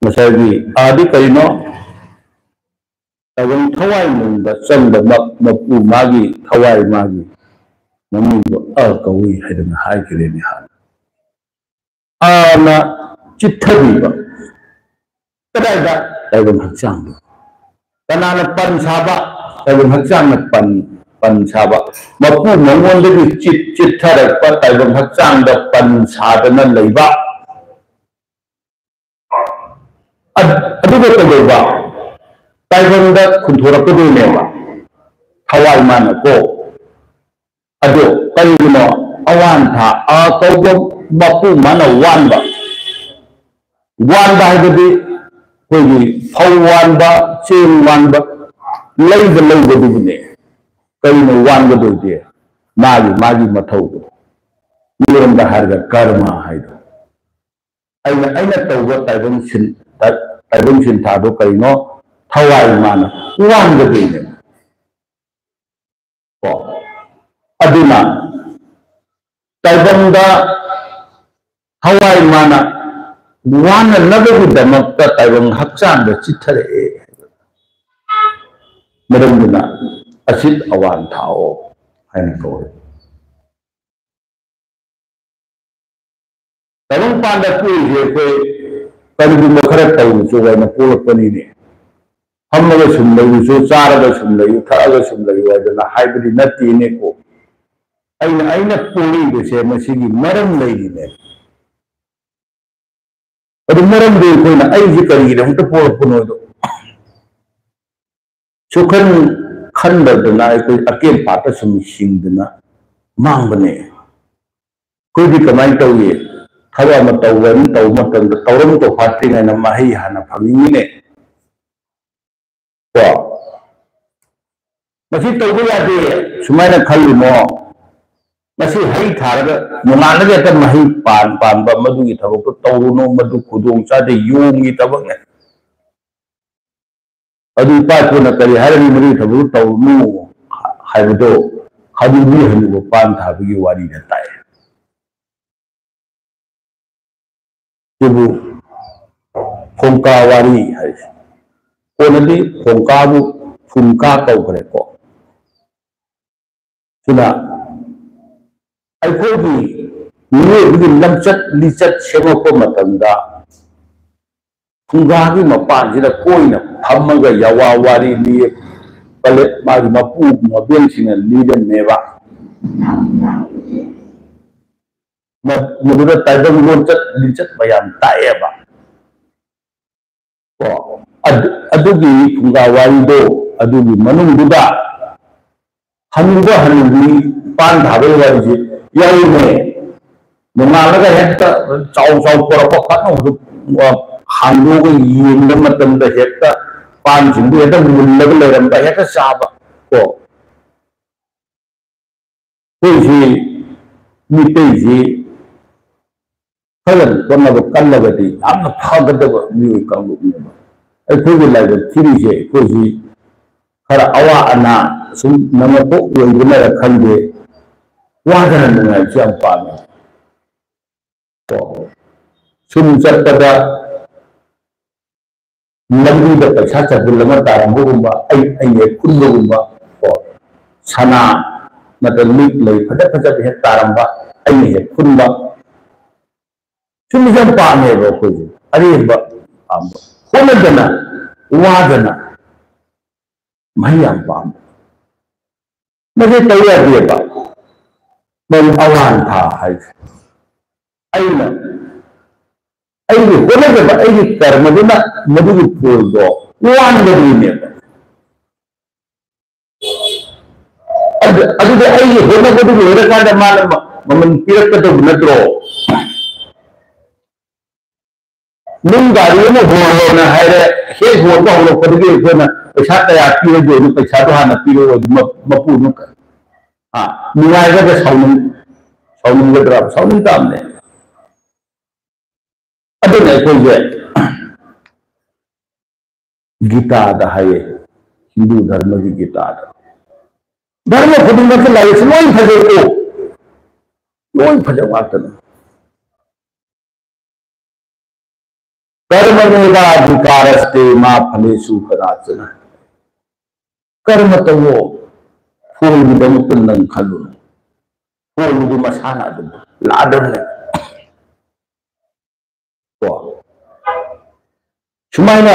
ꯉꯁꯥꯏꯒꯤ ꯑꯗꯤ ꯀꯔꯤꯅꯣ? ꯇꯥꯏꯕꯪ ꯊꯋꯥꯏ ꯃꯅꯨꯡꯗ ꯆꯪꯕꯃꯛ ꯃꯄꯨ ꯃꯥꯒꯤ ꯊꯋꯥꯏ ꯃꯥꯒꯤ ꯃꯃꯤꯡꯗꯣ ꯑ ꯀꯧꯏ ꯍꯥꯏꯗꯅ ꯍꯥꯏꯈꯤꯔꯦꯅꯦ ꯍꯥꯟꯅ꯫ ꯑꯅ ꯆꯤꯠꯊꯕꯤꯕ꯫ ꯀꯗꯥꯏꯗ? ꯇꯥꯏꯕꯪ ꯍꯛꯆꯥꯡꯗ꯫ ꯀꯅꯥꯅ ꯄꯟ ꯁꯥꯕ? ꯇꯥꯏꯕꯪ ꯍꯛꯆꯥꯡꯅ ꯄꯟ, ꯄꯟ ꯁꯥꯕ꯫ ꯃꯄꯨ ꯃꯉꯣꯟꯗꯒꯤ ꯆꯤꯠ ꯆꯤꯠꯊꯔꯛꯄ ꯇꯥꯏꯕꯪ ꯍꯛꯆꯥꯡꯗ ꯄꯟ ꯁꯥꯗꯅ ꯂꯩꯕ꯫ ꯑ-, ꯑꯗꯨꯒ ꯀꯩꯗꯧꯕ? ꯇꯥꯏꯕꯪꯗ ꯈꯨꯟꯊꯣꯔꯛꯀꯗꯣꯏꯅꯦꯕ꯫ ꯊꯋꯥꯏ ꯃꯥꯅ ꯀꯣ꯫ ꯑꯗꯣ ꯀꯔꯤꯒꯤꯅꯣ? ꯑꯋꯥꯟ ꯊꯥ, ꯑ ꯀꯧꯕ ꯃꯄꯨ ꯃꯥꯅ ꯋꯥꯟꯕ꯫ ꯋꯥꯟꯕ ꯍꯥꯏꯕꯗꯤ ꯑꯩꯈꯣꯏꯒꯤ ꯐꯧ ꯋꯥꯟꯕ, ꯆꯦꯡ ꯋꯥꯟꯕ, ꯂꯩꯕ ꯂꯧꯕꯗꯨꯕꯨꯅꯦ꯫ ꯀꯔꯤꯅꯣ ꯋꯥꯟꯒꯗꯣꯏꯗꯤ? ꯃꯥꯒꯤ, ꯃꯥꯒꯤ ꯃꯊꯧꯗꯣ꯫ ꯃꯤꯔꯣꯟꯗ ꯍꯥꯏꯔꯒ ꯀꯔꯃ ꯍꯥꯏꯗꯣ꯫ ꯑꯩꯅ, ꯑꯩꯅ ꯇꯧꯕ ꯇꯥꯏꯕꯪ ꯁꯤꯟ-, ꯇꯥꯏꯕꯪ ꯁꯤꯟꯊꯥꯗꯣ ꯀꯔꯤꯅꯣ? ꯊꯋꯥꯏ ꯃꯥꯅ ꯋꯥꯟꯒꯗꯣꯏꯅꯦꯕ꯫ ꯀꯣ? ꯑꯗꯨꯅ ꯇꯥꯏꯕꯪꯗ ꯊꯋꯥꯏ ꯃꯥꯅ ꯋꯥꯅꯅꯕꯒꯤꯗꯃꯛꯇ ꯇꯥꯏꯕꯪ ꯍꯛꯆꯥꯡꯗ ꯆꯤꯠꯊꯔꯛꯑꯦ꯫ ꯃꯔꯝꯗꯨꯅ ꯑꯁꯤꯠ ꯑꯋꯥꯟ ꯊꯥꯛꯑꯣ ꯍꯥꯏꯅ ꯀꯧꯏ꯫ ꯇꯥꯏꯕꯪꯄꯥꯟꯗ ꯄꯣꯛꯏꯁꯦ ꯑꯩꯈꯣꯏ ꯀꯔꯤꯒꯨꯝꯕ ꯈꯔ ꯇꯧꯔꯨꯆꯣ ꯍꯥꯏꯅ ꯄꯣꯛꯂꯛꯄꯅꯤꯅꯦ꯫ ꯐꯝꯃꯒ ꯁꯨꯝ ꯂꯩꯔꯨꯆꯣ, ꯆꯥꯔꯒ ꯁꯨꯝ ꯂꯩꯌꯨ, ꯊꯛꯑꯒ ꯁꯨꯝ ꯂꯩꯌꯨ ꯍꯥꯏꯗꯅ ꯍꯥꯏꯕꯗꯤ ꯅꯠꯇꯦꯅꯦꯀꯣ꯫ ꯑꯩꯅ, ꯑꯩꯅ ꯄꯣꯛꯂꯛꯏꯕꯁꯦ ꯃꯁꯤꯒꯤ ꯃꯔꯝ ꯂꯩꯔꯤꯅꯦ꯫ ꯑꯗꯨ ꯃꯔꯝꯗꯤ ꯑꯩꯈꯣꯏꯅ ꯑꯩꯁꯦ ꯀꯔꯤꯒꯤꯗꯃꯛꯇ ꯄꯣꯛꯂꯛꯄꯅꯣꯗꯣ ꯁꯨꯈꯟ ꯈꯟꯗꯗꯅ ꯑꯩꯈꯣꯏ ꯑꯀꯦꯝ ꯄꯥꯠꯇ ꯁꯨꯝ ꯍꯤꯡꯗꯅ ꯃꯥꯡꯕꯅꯦ꯫ ꯑꯩꯈꯣꯏꯗꯤ ꯀꯃꯥꯏꯅ ꯇꯧꯏ? ꯊꯕꯛ ꯑꯃ ꯇꯧꯕ ꯑꯃ ꯇꯧꯕ ꯃꯇꯝꯗ ꯇꯧꯔꯝ ꯇꯧꯐꯥꯠꯇ꯭ꯔꯤꯉꯩꯗ ꯃꯍꯩ ꯍꯥꯟꯅ ꯐꯪꯅꯤꯡꯉꯤꯅꯦ꯫ ꯀꯣ? ꯃꯁꯤ ꯇꯧꯕ ꯌꯥꯗꯦ, ꯁꯨꯃꯥꯏꯅ ꯈꯜꯂꯨꯅꯣ꯫ ꯉꯁꯤ ꯍꯩ ꯊꯥꯔꯒ ꯅꯣꯡꯉꯥꯜꯂꯒ ꯍꯦꯛꯇ ꯃꯍꯩ ꯄꯥꯟ-, ꯄꯥꯟꯕ, ꯃꯗꯨꯒꯤ ꯊꯕꯛꯇꯣ ꯇꯧꯔꯨꯅꯨ, ꯃꯗꯨ ꯈꯨꯗꯣꯡ ꯆꯥꯗꯦ, ꯌꯣꯡꯒꯤ ꯊꯕꯛꯅꯦ꯫ ꯑꯗꯨ ꯏꯄꯥ ꯏꯄꯨꯅ ꯀꯔꯤ ꯍꯥꯏꯔꯝꯃꯤ, ꯃꯗꯨꯒꯤ ꯊꯕꯛꯇꯣ ꯇꯧꯔꯨꯅꯨ ꯍꯥꯏꯕꯗꯣ ꯍꯅꯨꯕꯤ ꯍꯅꯨꯕ ꯄꯥꯟ ꯊꯥꯕꯒꯤ ꯋꯥꯔꯤꯗ ꯇꯥꯛꯑꯦ꯫ ꯁꯤꯕꯨ ꯈꯣꯡꯀꯥ ꯋꯥꯔꯤ ꯍꯥꯏꯁꯦ꯫ ꯀꯣꯟꯅꯗꯤ ꯈꯣꯡꯀꯥꯕꯨ ꯐꯨꯡꯀꯥ ꯀꯧꯈ꯭ꯔꯦꯀꯣ꯫ ꯁꯤꯅ ꯑꯩꯈꯣꯏꯒꯤ ꯃꯤꯑꯣꯏꯕꯒꯤ ꯂꯝꯆꯠ ꯂꯤꯆꯠ ꯁꯦꯝꯃꯛꯄ ꯃꯇꯝꯗ ꯐꯨꯡꯒꯥꯒꯤ ꯃꯄꯥꯟꯁꯤꯗ ꯀꯣꯏꯅ ꯐꯝꯃꯒ ꯌꯥꯋꯥ ꯋꯥꯔꯤ ꯂꯤ, ꯄꯂꯦꯠ ꯃꯥꯒꯤ ꯃꯄꯨ ꯃꯕꯦꯟꯁꯤꯡꯅ ꯂꯤꯔꯝꯃꯦꯕ꯫ ꯃ-, ꯃꯗꯨꯗ ꯇꯥꯏꯕꯪ ꯂꯣꯟꯆꯠ ꯂꯤꯆꯠ ꯃꯌꯥꯝ ꯇꯥꯛꯑꯦꯕ꯫ ꯀꯣ? ꯑꯗꯨ-, ꯑꯗꯨꯒꯤ ꯐꯨꯡꯒꯥ ꯋꯥꯔꯤꯗꯣ, ꯑꯗꯨꯒꯤ ꯃꯅꯨꯡꯗꯨꯗ ꯍꯅꯨꯕ ꯍꯅꯨꯕꯤ ꯄꯥꯟ ꯊꯥꯕꯒꯤ ꯋꯥꯔꯤꯁꯦ ꯌꯥꯎꯔꯤꯅꯦ꯫ ꯅꯣꯡꯉꯥꯜꯂꯒ ꯍꯦꯛꯇ ꯆꯥꯎ ꯆꯥꯎ ꯄꯣꯔꯛꯄ ꯐꯠꯅ ꯍꯥꯡꯗꯣꯛꯑꯒ ꯌꯦꯡꯕ ꯃꯇꯝꯗ ꯍꯦꯛꯇ ꯄꯥꯟꯁꯤꯡꯗꯨ ꯍꯦꯛꯇ ꯃꯨꯜꯂꯒ ꯂꯩꯔꯝꯕ, ꯍꯦꯛꯇ ꯆꯥꯕ꯫ ꯀꯣ? ꯑꯩꯈꯣꯏꯁꯤ ꯃꯤꯇꯩꯁꯤ ꯐꯖꯅ ꯍꯣꯠꯅꯕ ꯀꯜꯂꯒꯗꯤ ꯌꯥꯝꯅ ꯐꯒꯗꯕ ꯃꯤꯑꯣꯏ ꯀꯥꯡꯂꯨꯞꯅꯦꯕ꯫ ꯑꯩꯈꯣꯏꯒꯤ ꯂꯥꯏꯕꯛ ꯊꯤꯔꯤꯁꯦ ꯑꯩꯈꯣꯏꯁꯤ ꯈꯔ ꯑꯋꯥ ꯑꯅꯥ ꯁꯨꯝ ꯅꯪꯉꯛꯄ ꯑꯣꯏꯕꯅꯔ ꯈꯪꯗꯦ, ꯋꯥꯗꯅ ꯅꯨꯡꯉꯥꯏꯕꯁꯤ ꯌꯥꯝ ꯄꯥꯝꯃꯦ꯫ ꯀꯣ? ꯁꯨꯝ ꯆꯠꯄꯗ ꯂꯝꯕꯤꯗ ꯄꯩꯁꯥ ꯆꯕꯨꯜ ꯑꯃ ꯇꯥꯔꯝꯕꯒꯨꯝꯕ, ꯑꯩ, ꯑꯩꯅ ꯍꯦꯛ ꯈꯨꯟꯕꯒꯨꯝꯕ, ꯀꯣ? ꯁꯅꯥ ꯅꯠꯇ꯭ꯔ ꯂꯤꯛ ꯂꯩ ꯐꯖ ꯐꯖꯕ ꯍꯦꯛ ꯇꯥꯔꯝꯕ, ꯑꯩꯅ ꯍꯦꯛ ꯈꯨꯟꯕ꯫ ꯁꯨꯝꯕꯁꯦ ꯌꯥꯝ ꯄꯥꯝꯃꯦꯕ ꯑꯩꯈꯣꯏꯁꯦ꯫ ꯑꯔꯦꯝꯕ ꯄꯥꯝꯕ꯫ ꯍꯣꯠꯅꯗꯅ, ꯋꯥꯗꯅ ꯃꯍꯩ ꯌꯥꯝ ꯄꯥꯝꯕ꯫ ꯃꯁꯤ ꯇꯧ ꯌꯥꯗꯦꯕ꯫ ꯃꯔꯨꯞ ꯑꯋꯥꯟꯊꯥ ꯍꯥꯏꯁꯦ꯫ ꯑꯩꯅ, ꯑꯩꯒꯤ ꯍꯣꯠꯅꯖꯕ, ꯑꯩꯒꯤ ꯀꯔꯃꯗꯨꯅ ꯃꯗꯨꯒꯤ ꯐꯣꯜꯗꯣ ꯋꯥꯟꯒꯗꯣꯏꯅꯦꯕ꯫ ꯑꯗꯨ-, ꯑꯗꯨꯗꯤ ꯑꯩꯒꯤ ꯍꯣꯠꯅꯕꯗꯨ ꯂꯣꯏꯔꯀꯥꯟꯗ ꯃꯥꯅ ꯃ-, ꯃꯃꯜ ꯄꯤꯔꯛꯀꯗꯧꯕ ꯅꯠꯇ꯭ꯔꯣ? ꯅꯪ ꯒꯥꯔꯤ ꯑꯃ ꯍꯣꯜꯂꯣꯅ ꯍꯥꯏꯔꯦ, ꯍꯦꯛ ꯍꯣꯟꯕ ꯍꯧꯔꯛꯄꯗꯒꯤ ꯑꯩꯈꯣꯏꯅ ꯄꯩꯁꯥ ꯀꯌꯥ ꯄꯤꯔꯒꯦ? ꯑꯗꯨ ꯄꯩꯁꯥꯗꯣ ꯍꯥꯟꯅ ꯄꯤꯔꯛꯑꯣ꯫ ꯑꯗꯨ ꯃ-, ꯃꯄꯨꯗꯨ ꯀ-, ꯑ, ꯅꯨꯡꯉꯥꯏꯒꯗ꯭ꯔꯥ ꯁꯥꯎꯅꯤꯡ-, ꯁꯥꯎꯅꯤꯡꯒꯗ꯭ꯔꯥ? ꯁꯥꯎꯅꯤꯡ ꯇꯥꯕꯅꯦ꯫ ꯑꯗꯨꯅ ꯑꯩꯈꯣꯏꯁꯦ ꯒꯤꯇꯥꯗ ꯍꯥꯏꯌꯦ, ꯍꯤꯟꯗꯨ ꯙꯔꯃꯒꯤ ꯒꯤꯇꯥꯗ, ꯙꯔꯃ ꯈꯨꯗꯤꯡꯃꯛꯀꯤ ꯂꯥꯏꯔꯤꯛꯁꯦ ꯂꯣꯏ ꯐꯖꯩꯀꯣ, ꯂꯣꯏ ꯐꯖꯕ ꯉꯥꯛꯇꯅꯤ꯫ "ꯀꯔꯃꯅꯦꯕꯥꯙꯤꯀꯥꯔꯁ꯭ꯇꯦ ꯃꯥ ꯐꯂꯦꯁꯨ ꯀꯗꯥꯆꯅ"꯫ ꯀꯔꯃ ꯇꯧꯋꯣ, ꯐꯣꯜꯒꯤꯗꯃꯛꯇ ꯅꯪ ꯈꯜꯂꯨꯅꯨ, ꯐꯣꯜꯗꯨꯗꯤ ꯃꯁꯥꯅ ꯑꯗꯨꯝ ꯂꯥꯛꯑꯗꯕꯅꯦ꯫ ꯀꯣ? ꯁꯨꯃꯥꯏꯅ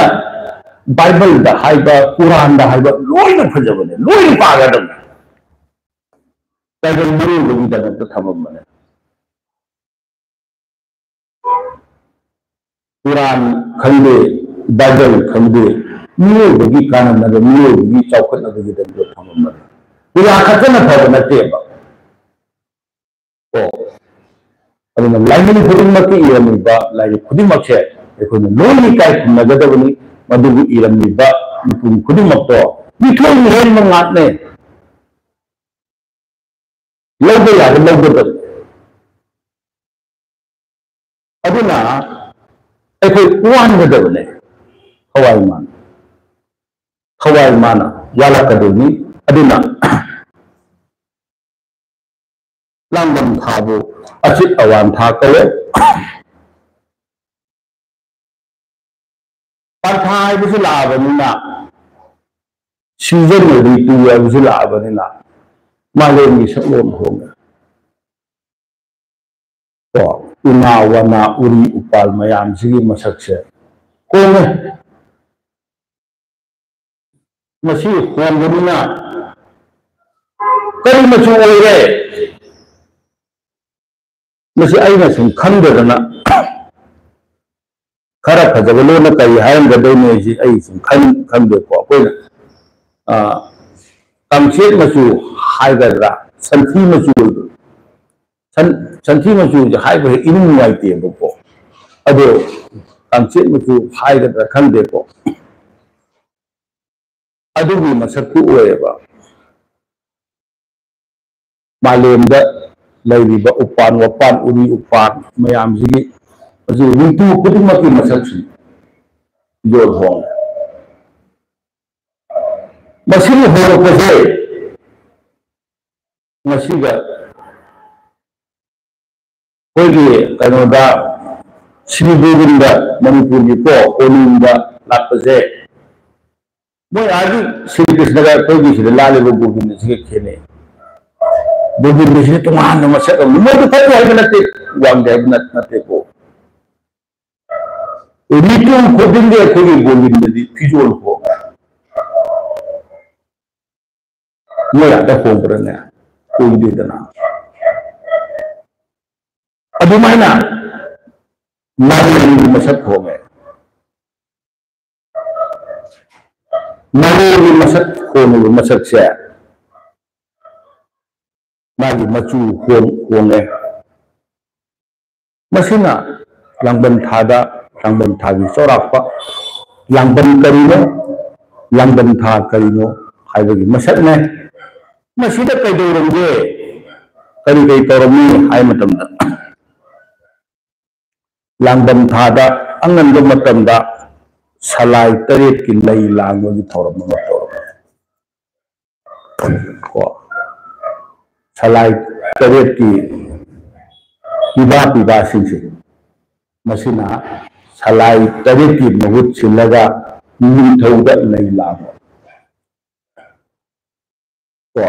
ꯕꯥꯏꯕꯜꯗ ꯍꯥꯏꯕ, ꯀꯨꯔꯥꯟꯗ ꯍꯥꯏꯕ ꯂꯣꯏꯅ ꯐꯖꯕꯅꯦ, ꯂꯣꯏꯅ ꯄꯥꯒꯗꯕꯅꯦ꯫ ꯕꯥꯏꯕꯜ ꯃꯔꯨ ꯑꯣꯏꯕꯒꯤꯗꯃꯛꯇ ꯊꯝꯃꯝꯕꯅꯦ꯫ ꯀꯨꯔꯥꯟ ꯈꯪꯗꯦ, ꯕꯥꯏꯕꯜ ꯈꯪꯗꯦ, ꯃꯤꯑꯣꯏꯕꯒꯤ ꯀꯥꯟꯅꯅꯕ, ꯃꯤꯑꯣꯏꯕꯒꯤ ꯆꯥꯎꯈꯠꯅꯕꯒꯤꯗꯃꯛꯇ ꯊꯝꯃꯝꯕꯅꯦ꯫ ꯀꯨꯔꯥꯟ ꯈꯛꯇꯅ ꯐꯕ ꯅꯠꯇꯦꯕ꯫ ꯀꯣ꯫ ꯑꯗꯨꯅ ꯂꯥꯏꯅꯤꯡ ꯈꯨꯗꯤꯡꯃꯛꯀꯤ ꯏꯔꯝꯃꯤꯕ ꯂꯥꯏꯔꯤꯛ ꯈꯨꯗꯤꯡꯃꯛꯁꯦ ꯑꯩꯈꯣꯏꯅ ꯂꯣꯏꯅ ꯏꯀꯥꯏ ꯈꯨꯝꯅꯒꯗꯕꯅꯤ꯫ ꯃꯗꯨꯒꯤ ꯏꯔꯝꯃꯤꯕ ꯃꯤꯄꯨꯝ ꯈꯨꯗꯤꯡꯃꯛꯇꯣ ꯃꯤꯊꯣꯏ ꯃꯤꯍꯦꯟꯕ ꯉꯥꯛꯅꯦ꯫ ꯂꯧꯕ ꯌꯥꯕ ꯂꯧꯒꯗꯕꯅꯤ꯫ ꯑꯗꯨꯅ ꯑꯩꯈꯣꯏ ꯋꯥꯟꯒꯗꯕꯅꯦ꯫ ꯊꯋꯥꯏ ꯃꯥꯅ, ꯊꯋꯥꯏ ꯃꯥꯅ ꯋꯥꯠꯂꯛꯀꯗꯣꯏꯅꯤ꯫ ꯑꯗꯨꯅ ꯂꯥꯡꯕꯟ ꯊꯥꯕꯨ ꯑꯆꯤꯠ ꯑꯋꯥꯟ ꯊꯥ ꯀꯧꯋꯦ꯫ ꯄꯟꯊꯥ ꯍꯥꯏꯕꯁꯤ ꯂꯥꯛꯑꯕꯅꯤꯅ, season ꯑꯣꯏꯕꯤ ꯇꯨ ꯍꯥꯏꯕꯁꯤ ꯂꯥꯛꯑꯕꯅꯤꯅ, ꯃꯥꯂꯦꯝꯒꯤ ꯁꯛꯂꯣꯟ ꯍꯣꯡꯉꯦ꯫ ꯀꯣ, ꯎꯅꯥ ꯋꯥꯅꯥ ꯎꯔꯤ ꯎꯄꯥꯜ ꯃꯌꯥꯝꯁꯤꯒꯤ ꯃꯁꯛꯁꯦ ꯍꯣꯡꯉꯦ꯫ ꯃꯁꯤ ꯍꯣꯡꯕꯅꯤꯅ ꯀꯔꯤ ꯃꯆꯨ ꯑꯣꯏꯔꯦ? ꯃꯁꯤ ꯑꯩꯅ ꯁꯨꯝ ꯈꯪꯗꯗꯅ, ꯈꯔ ꯐꯖꯕ ꯂꯣꯟꯅ ꯀꯔꯤ ꯍꯥꯏꯔꯝꯒꯗꯣꯏꯅꯣ ꯍꯥꯏꯁꯤ ꯑꯩ ꯁꯨꯝ ꯈꯪ-, ꯈꯪꯗꯦꯀꯣ꯫ ꯑꯩꯈꯣꯏꯅ, ꯑ, ꯀꯥꯡꯆꯦꯠ ꯃꯆꯨ ꯍꯥꯏꯒꯗ꯭ꯔꯥ, ꯁꯟꯊꯤ ꯃꯆꯨ ꯑꯣꯏꯕ, ꯁꯟ-, ꯁꯟꯊꯤ ꯃꯆꯨꯁꯦ ꯍꯥꯏꯕ ꯍꯦꯛ ꯏꯅꯨꯡ ꯅꯨꯡꯉꯥꯏꯇꯦꯕꯀꯣ꯫ ꯑꯗꯣ ꯀꯥꯡꯆꯦꯠ ꯃꯆꯨ ꯍꯥꯏꯒꯗ꯭ꯔꯥ ꯈꯪꯗꯦꯀꯣ꯫ ꯑꯗꯨꯒꯤ ꯃꯁꯛꯇꯨ ꯑꯣꯏꯌꯦꯕ꯫ ꯃꯥꯂꯦꯝꯗ ꯂꯩꯔꯤꯕ ꯎꯄꯥꯟ ꯋꯥꯄꯥꯟ, ꯎꯔꯤ ꯎꯄꯥꯟ ꯃꯌꯥꯝꯁꯤꯒꯤ ꯍꯧꯖꯤꯛ ꯔꯤꯇꯨ ꯈꯨꯗꯤꯡꯃꯛꯀꯤ ꯃꯁꯛꯁꯤꯡ ꯌꯣꯜ ꯍꯣꯡꯉꯦ꯫ ꯃꯁꯤꯒꯤ ꯍꯣꯡꯂꯛꯄꯁꯦ ꯉꯁꯤꯒ ꯑꯩꯈꯣꯏꯒꯤ ꯀꯩꯅꯣꯗ, ꯁ꯭ꯔꯤ ꯒꯣꯕꯤꯟꯗ, ꯃꯅꯤꯄꯨꯔꯒꯤ ꯀꯣ, ꯀꯣꯅꯨꯡꯗ ꯂꯥꯛꯄꯁꯦ, ꯃꯣꯏ ꯑꯥꯒꯤ ꯁ꯭ꯔꯤ ꯀ꯭ꯔꯤꯁꯅꯒ ꯑꯩꯈꯣꯏꯒꯤ ꯁꯤꯗ ꯂꯥꯜꯂꯤꯕ ꯒꯣꯕꯤꯟꯗꯁꯤꯒ ꯈꯦꯠꯅꯩ꯫ ꯒꯣꯕꯤꯟꯗꯁꯤꯗꯤ ꯇꯣꯉꯥꯟꯕ ꯃꯁꯛ ꯑꯃꯅꯤ꯫ ꯃꯣꯏꯗꯤ ꯐꯠꯇꯦ ꯍꯥꯏꯕ ꯅꯠꯇꯦ, ꯋꯥꯡꯗꯦ ꯍꯥꯏꯕ ꯅꯠ-, ꯅꯠꯇꯦꯀꯣ꯫ ꯔꯤꯇꯨ ꯈꯨꯗꯤꯡꯒꯤ ꯑꯩꯈꯣꯏꯒꯤ ꯒꯣꯕꯤꯟꯗꯗꯤ ꯐꯤꯖꯣꯜ ꯍꯣꯡꯉꯦ꯫ ꯃꯣꯏ ꯑꯥꯗ ꯍꯣꯡꯕ꯭ꯔꯅꯦ? ꯍꯣꯡꯗꯦꯗꯅ꯫ ꯑꯗꯨꯃꯥꯏꯅ ꯃꯥꯂꯦꯝꯒꯤ ꯃꯁꯛ ꯍꯣꯡꯉꯦ꯫ ꯃꯥꯂꯦꯝꯒꯤ ꯃꯁꯛ ꯍꯣꯡꯉꯤꯕ ꯃꯁꯛꯁꯦ ꯃꯥꯒꯤ ꯃꯆꯨ ꯍꯣꯡ-, ꯍꯣꯡꯉꯦ꯫ ꯃꯁꯤꯅ ꯂꯥꯡꯕꯟ ꯊꯥꯗ, ꯂꯥꯡꯕꯟ ꯊꯥꯒꯤ ꯆꯥꯎꯔꯥꯛꯄ, ꯂꯥꯡꯕꯟ ꯀꯔꯤꯅꯣ, ꯂꯥꯡꯕꯟ ꯊꯥ ꯀꯔꯤꯅꯣ ꯍꯥꯏꯕꯒꯤ ꯃꯁꯛꯅꯦ꯫ ꯃꯁꯤꯗ ꯀꯩꯗꯧꯔꯝꯒꯦ, ꯀꯔꯤ ꯀꯔꯤ ꯇꯧꯔꯝꯃꯤ ꯍꯥꯏ ꯃꯇꯝꯗ, ꯂꯥꯡꯕꯟ ꯊꯥꯗ ꯑꯉꯟꯕ ꯃꯇꯝꯗ ꯁꯂꯥꯏ ꯇꯔꯦꯠꯀꯤ ꯂꯩ ꯂꯥꯡꯕꯒꯤ ꯊꯧꯔꯝ ꯑꯃ ꯇꯧꯔꯝꯃꯤ꯫ ꯀꯣ, ꯁꯂꯥꯏ ꯇꯔꯦꯠꯀꯤ ꯄꯤꯕꯥ ꯄꯤꯕꯥꯁꯤꯡꯁꯦ, ꯃꯁꯤꯅ ꯁꯂꯥꯏ ꯇꯔꯦꯠꯀꯤ ꯃꯍꯨꯠ ꯁꯤꯜꯂꯒ ꯅꯤꯡꯊꯧꯗ ꯂꯩ ꯂꯥꯡꯕ꯫ ꯀꯣ,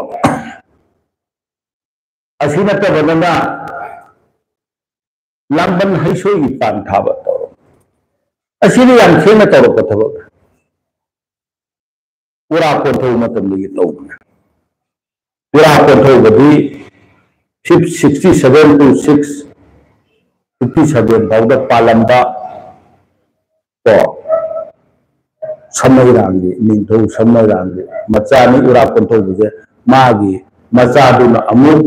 ꯑꯁꯤ ꯅꯠꯇꯕꯗꯅ ꯂꯥꯡꯕꯟ ꯍꯩꯁꯣꯏꯒꯤ ꯄꯥꯟ ꯊꯥꯕ ꯇꯧꯔꯝꯃꯤ꯫ ꯑꯁꯤꯗꯤ ꯌꯥꯝ ꯊꯦꯡꯅ ꯇꯧꯔꯛꯄ ꯊꯕꯛ꯫ ꯎꯔꯥ ꯀꯣꯟꯊꯧ ꯃꯇꯝꯗꯒꯤ ꯇꯧꯕꯅꯦ꯫ ꯎꯔꯥ ꯀꯣꯟꯊꯧꯕꯗꯤ sixty seven two six fifty seven ꯐꯥꯎꯗ ꯄꯥꯜꯂꯝꯕ ꯀꯣ, ꯁꯝꯃꯩꯔꯥꯡꯒꯤ ꯅꯤꯡꯊꯧ, ꯁꯝꯃꯩꯔꯥꯡꯒꯤ ꯃꯆꯥꯅꯤ ꯎꯔꯥ ꯀꯣꯟꯊꯧꯕꯁꯦ꯫ ꯃꯥꯒꯤ ꯃꯆꯥꯗꯨꯅ ꯑꯃꯨꯛ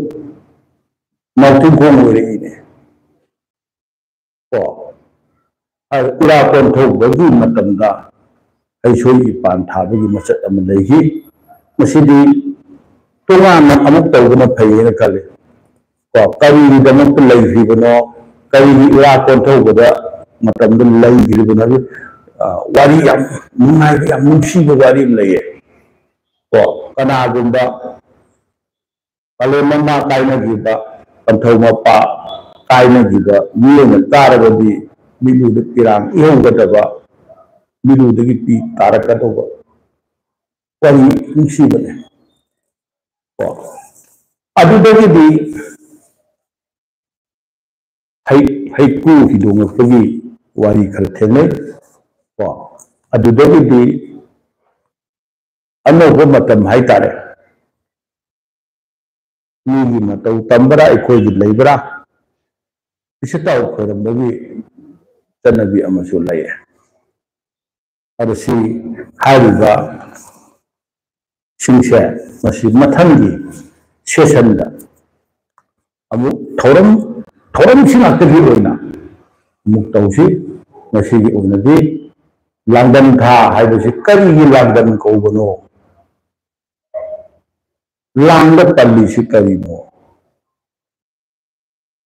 ꯅꯥꯎꯊꯤꯡꯈꯣꯡ ꯑꯣꯏꯔꯛꯏꯅꯦ꯫ ꯀꯣ, ꯑ, ꯎꯔꯥ ꯀꯣꯟꯊꯧꯕꯒꯤ ꯃꯇꯝꯗ ꯍꯩꯁꯣꯏ ꯏꯄꯥꯟ ꯊꯥꯕꯒꯤ ꯃꯆꯠ ꯑꯃ ꯂꯩꯈꯤ꯫ ꯃꯁꯤꯗꯤ ꯇꯣꯉꯥꯟꯅ ꯑꯃꯨꯛ ꯇꯧꯕꯅ ꯐꯩ ꯍꯥꯏꯅ ꯈꯜꯂꯤ꯫ ꯀꯣ, ꯀꯔꯤꯒꯤꯗꯃꯛꯇ ꯂꯩꯈ꯭ꯔꯤꯕꯅꯣ, ꯀꯔꯤꯒꯤ ꯏꯔꯥ ꯀꯣꯟꯊꯧꯕꯗ ꯃꯇꯝꯗ ꯂꯩꯈ꯭ꯔꯤꯕꯅꯣ ꯍꯥꯏꯕ, ꯑ, ꯋꯥꯔꯤ ꯌꯥꯝ ꯅꯨꯡꯉꯥꯏꯕ, ꯌꯥꯝ ꯅꯨꯡꯁꯤꯕ ꯋꯥꯔꯤ ꯑꯃ ꯂꯩꯌꯦ꯫ ꯀꯣ, ꯀꯅꯥꯒꯨꯝꯕ ꯄꯂꯦꯝ ꯃꯃꯥ ꯀꯥꯏꯅꯈꯤꯕ, ꯄꯟꯊꯧ ꯃꯄꯥ ꯀꯥꯏꯅꯈꯤꯕ ꯃꯤꯑꯣꯏꯅ ꯇꯥꯔꯕꯗꯤ ꯃꯤꯠꯂꯨꯗ ꯄꯤꯔꯥꯡ ꯏꯍꯧꯒꯗꯕ, ꯃꯤꯠꯂꯨꯗꯒꯤ ꯄꯤ ꯇꯥꯔꯛꯀꯗꯧꯕ ꯋꯥꯔꯤ ꯅꯨꯡꯁꯤꯕꯅꯦ꯫ ꯀꯣ, ꯑꯗꯨꯗꯒꯤꯗꯤ ꯍꯩ-, ꯍꯩꯀ꯭ꯔꯨ ꯍꯤꯗꯣꯡꯂꯛꯄꯒꯤ ꯋꯥꯔꯤ ꯈꯔ ꯊꯦꯡꯅꯩ꯫ ꯀꯣ, ꯑꯗꯨꯗꯒꯤꯗꯤ ꯑꯅꯧꯕ ꯃꯇꯝ ꯍꯥꯏꯇꯥꯔꯦ, ꯃꯤꯒꯤ ꯃꯇꯧ ꯇꯝꯕ꯭ꯔꯥ, ꯑꯩꯈꯣꯏꯒꯤ ꯂꯩꯕ꯭ꯔꯥ, ꯏꯁꯇꯥꯎ ꯈꯣꯏꯔꯝꯕꯒꯤ ꯆꯠꯅꯕꯤ ꯑꯃꯁꯨ ꯂꯩꯌꯦ꯫ ꯑꯗꯣ ꯁꯤ ꯍꯥꯏꯔꯤꯕ ꯁꯤꯡꯁꯦ ꯃꯁꯤ ꯃꯊꯪꯒꯤ ꯁꯦꯁꯟꯗ ꯑꯃꯨꯛ ꯊꯧꯔꯝ, ꯊꯧꯔꯝꯁꯤ ꯉꯥꯛꯇꯒꯤ ꯑꯣꯏꯅ ꯑꯃꯨꯛ ꯇꯧꯁꯤ꯫ ꯉꯁꯤꯒꯤ ꯑꯣꯏꯅꯗꯤ ꯂꯥꯡꯕꯟ ꯊꯥ ꯍꯥꯏꯕꯁꯤ ꯀꯔꯤꯒꯤ ꯂꯥꯡꯕꯟ ꯀꯧꯕꯅꯣ, ꯂꯥꯡꯗ ꯄꯜꯂꯤꯁꯤ ꯀꯔꯤꯅꯣ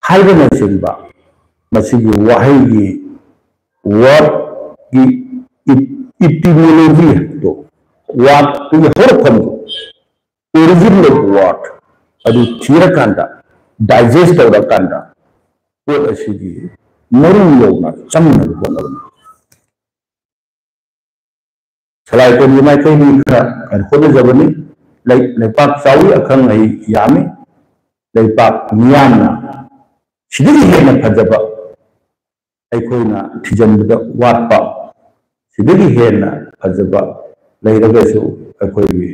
ꯍꯥꯏꯕꯅꯆꯤꯡꯕ ꯃꯁꯤꯒꯤ ꯋꯥꯍꯩꯒꯤ ꯋꯥꯔꯗꯀꯤ ꯏꯇꯤꯃꯣꯂꯣꯖꯤꯗꯣ, ꯋꯥꯔꯗꯇꯨꯒꯤ ꯍꯧꯔꯛꯐꯝꯗꯣ, origin of word ꯑꯗꯨ ꯊꯤꯔꯀꯥꯟꯗ, ꯗꯥꯏꯖꯦꯁ ꯇꯧꯔꯀꯥꯟꯗ ꯄꯣꯠ ꯑꯁꯤꯒꯤ ꯃꯔꯨ ꯌꯧꯅ ꯆꯪꯅꯕ ꯍꯣꯠꯅꯕꯅꯤ꯫ ꯁꯂꯥꯏ ꯇꯣꯝꯕꯤ ꯃꯥꯏꯀꯩꯒꯤ ꯈꯔ ꯈꯔ ꯍꯣꯠꯅꯖꯕꯅꯤ꯫ ꯂꯩ-, ꯂꯩꯄꯥꯛ ꯆꯥꯎꯏ ꯑꯈꯪ ꯑꯍꯩ ꯌꯥꯝꯃꯤ꯫ ꯂꯩꯄꯥꯛ ꯃꯤꯌꯥꯝꯅ ꯁꯤꯗꯒꯤ ꯍꯦꯟꯅ ꯐꯖꯕ ꯑꯩꯈꯣꯏꯅ ꯊꯤꯖꯤꯟꯕꯗ ꯋꯥꯠꯄ, ꯁꯤꯗꯒꯤ ꯍꯦꯟꯅ ꯐꯖꯕ ꯂꯩꯔꯒꯁꯨ ꯑꯩꯈꯣꯏꯒꯤ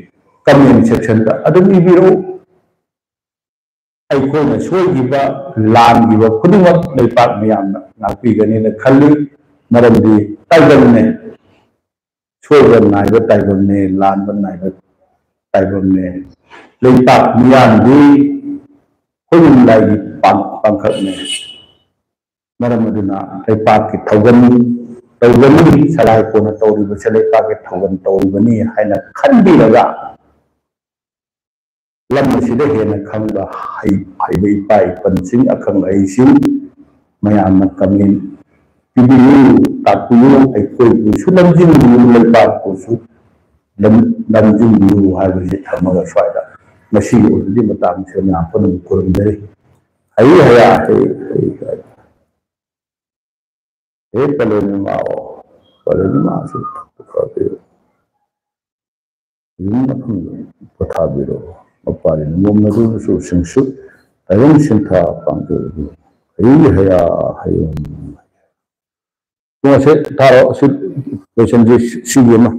ꯀꯃꯦꯟ ꯁꯦꯛꯁꯟꯗ ꯑꯗꯨꯝ ꯏꯕꯤꯔꯛꯎ꯫ ꯑꯩꯈꯣꯏꯅ ꯁꯣꯏꯈꯤꯕ, ꯂꯥꯟꯈꯤꯕ ꯈꯨꯗꯤꯡꯃꯛ ꯂꯩꯄꯥꯛ ꯃꯤꯌꯥꯝꯅ ꯉꯥꯛꯄꯤꯒꯅꯤꯅ ꯈꯜꯂꯤ꯫ ꯃꯔꯝꯗꯤ ꯇꯥꯏꯕꯪꯅꯦ, ꯁꯣꯏꯕ ꯅꯥꯏꯕ ꯇꯥꯏꯕꯪꯅꯦ, ꯂꯥꯟꯕ ꯅꯥꯏꯕ ꯇꯥꯏꯕꯪꯅꯦ꯫ ꯂꯩꯄꯥꯛ ꯃꯤꯌꯥꯝꯗꯤ ꯈꯣꯏꯅꯨꯡ ꯂꯥꯏꯒꯤ ꯄꯥꯡ-, ꯄꯥꯡꯈꯛꯅꯦ꯫ ꯃꯔꯝ ꯑꯗꯨꯅ ꯂꯩꯄꯥꯛꯀꯤ ꯊꯧꯒꯜ ꯇꯧꯒꯅꯤ, ꯁꯂꯥꯏ ꯀꯣꯟꯅ ꯇꯧꯔꯤꯕꯁꯦ ꯂꯩꯄꯥꯛꯀꯤ ꯊꯧꯒꯜ ꯇꯧꯔꯤꯕꯅꯤ ꯍꯥꯏꯅ ꯈꯟꯕꯤꯔꯒ, ꯂꯝ ꯑꯁꯤꯗ ꯍꯦꯟꯅ ꯈꯪꯕ ꯍꯩ-, ꯍꯩꯕ ꯏꯄꯥ ꯏꯄꯟꯁꯤꯡ, ꯑꯈꯪ ꯑꯍꯩꯁꯤꯡ ꯃꯌꯥꯝꯅ ꯀꯃꯦꯟ ꯄꯤꯕꯤꯌꯨ, ꯇꯥꯛꯄꯤꯌꯨ, ꯑꯩꯈꯣꯏꯕꯨꯁꯨ ꯂꯝꯖꯤꯡꯕꯤꯌꯨ, ꯂꯩꯕꯥꯛꯄꯨꯁꯨ ꯂꯝ-, ꯂꯝꯖꯤꯡꯕꯤꯌꯨ ꯍꯥꯏꯕꯁꯤ ꯊꯝꯃꯒ ꯁ꯭ꯋꯥꯏꯗ ꯉꯁꯤꯒꯤ ꯑꯣꯏꯕꯗꯤ ꯃꯇꯥꯡꯁꯤꯗ ꯃꯌꯥꯝ ꯄꯨꯝꯅꯃꯛ ꯈꯨꯔꯨꯝꯖꯔꯤ꯫ ꯍꯩ ꯍꯌꯥ, ꯍꯩ, ꯍꯩ, ꯍꯩ꯫ ꯍꯦ ꯄꯂꯦꯝ ꯏꯃꯥ ꯑꯣ, ꯄꯂꯦꯝ ꯏꯃꯥꯁꯨ ꯄꯣꯊꯥꯕꯤꯔꯣ꯫ ꯌꯨꯝ ꯃꯐꯝꯗ ꯄꯣꯊꯥꯕꯤꯔꯣ꯫ ꯃꯄꯥꯔꯤ ꯅꯣꯡꯃꯝ ꯅꯗꯨꯅꯁꯨ ꯁꯤꯡꯁꯨ ꯇꯥꯏꯕꯪ ꯁꯤꯟꯊꯥ ꯄꯥꯡꯖꯔꯕꯤ꯫ ꯍꯩ ꯍꯌꯥ ꯍꯌꯣꯝ꯫ ꯄꯨꯡ ꯑꯁꯦ ꯊꯥꯔꯣ, ꯑꯁꯤ ꯂꯣꯏꯁꯟꯁꯤ, ꯁꯤꯒꯤ ꯑꯃ꯫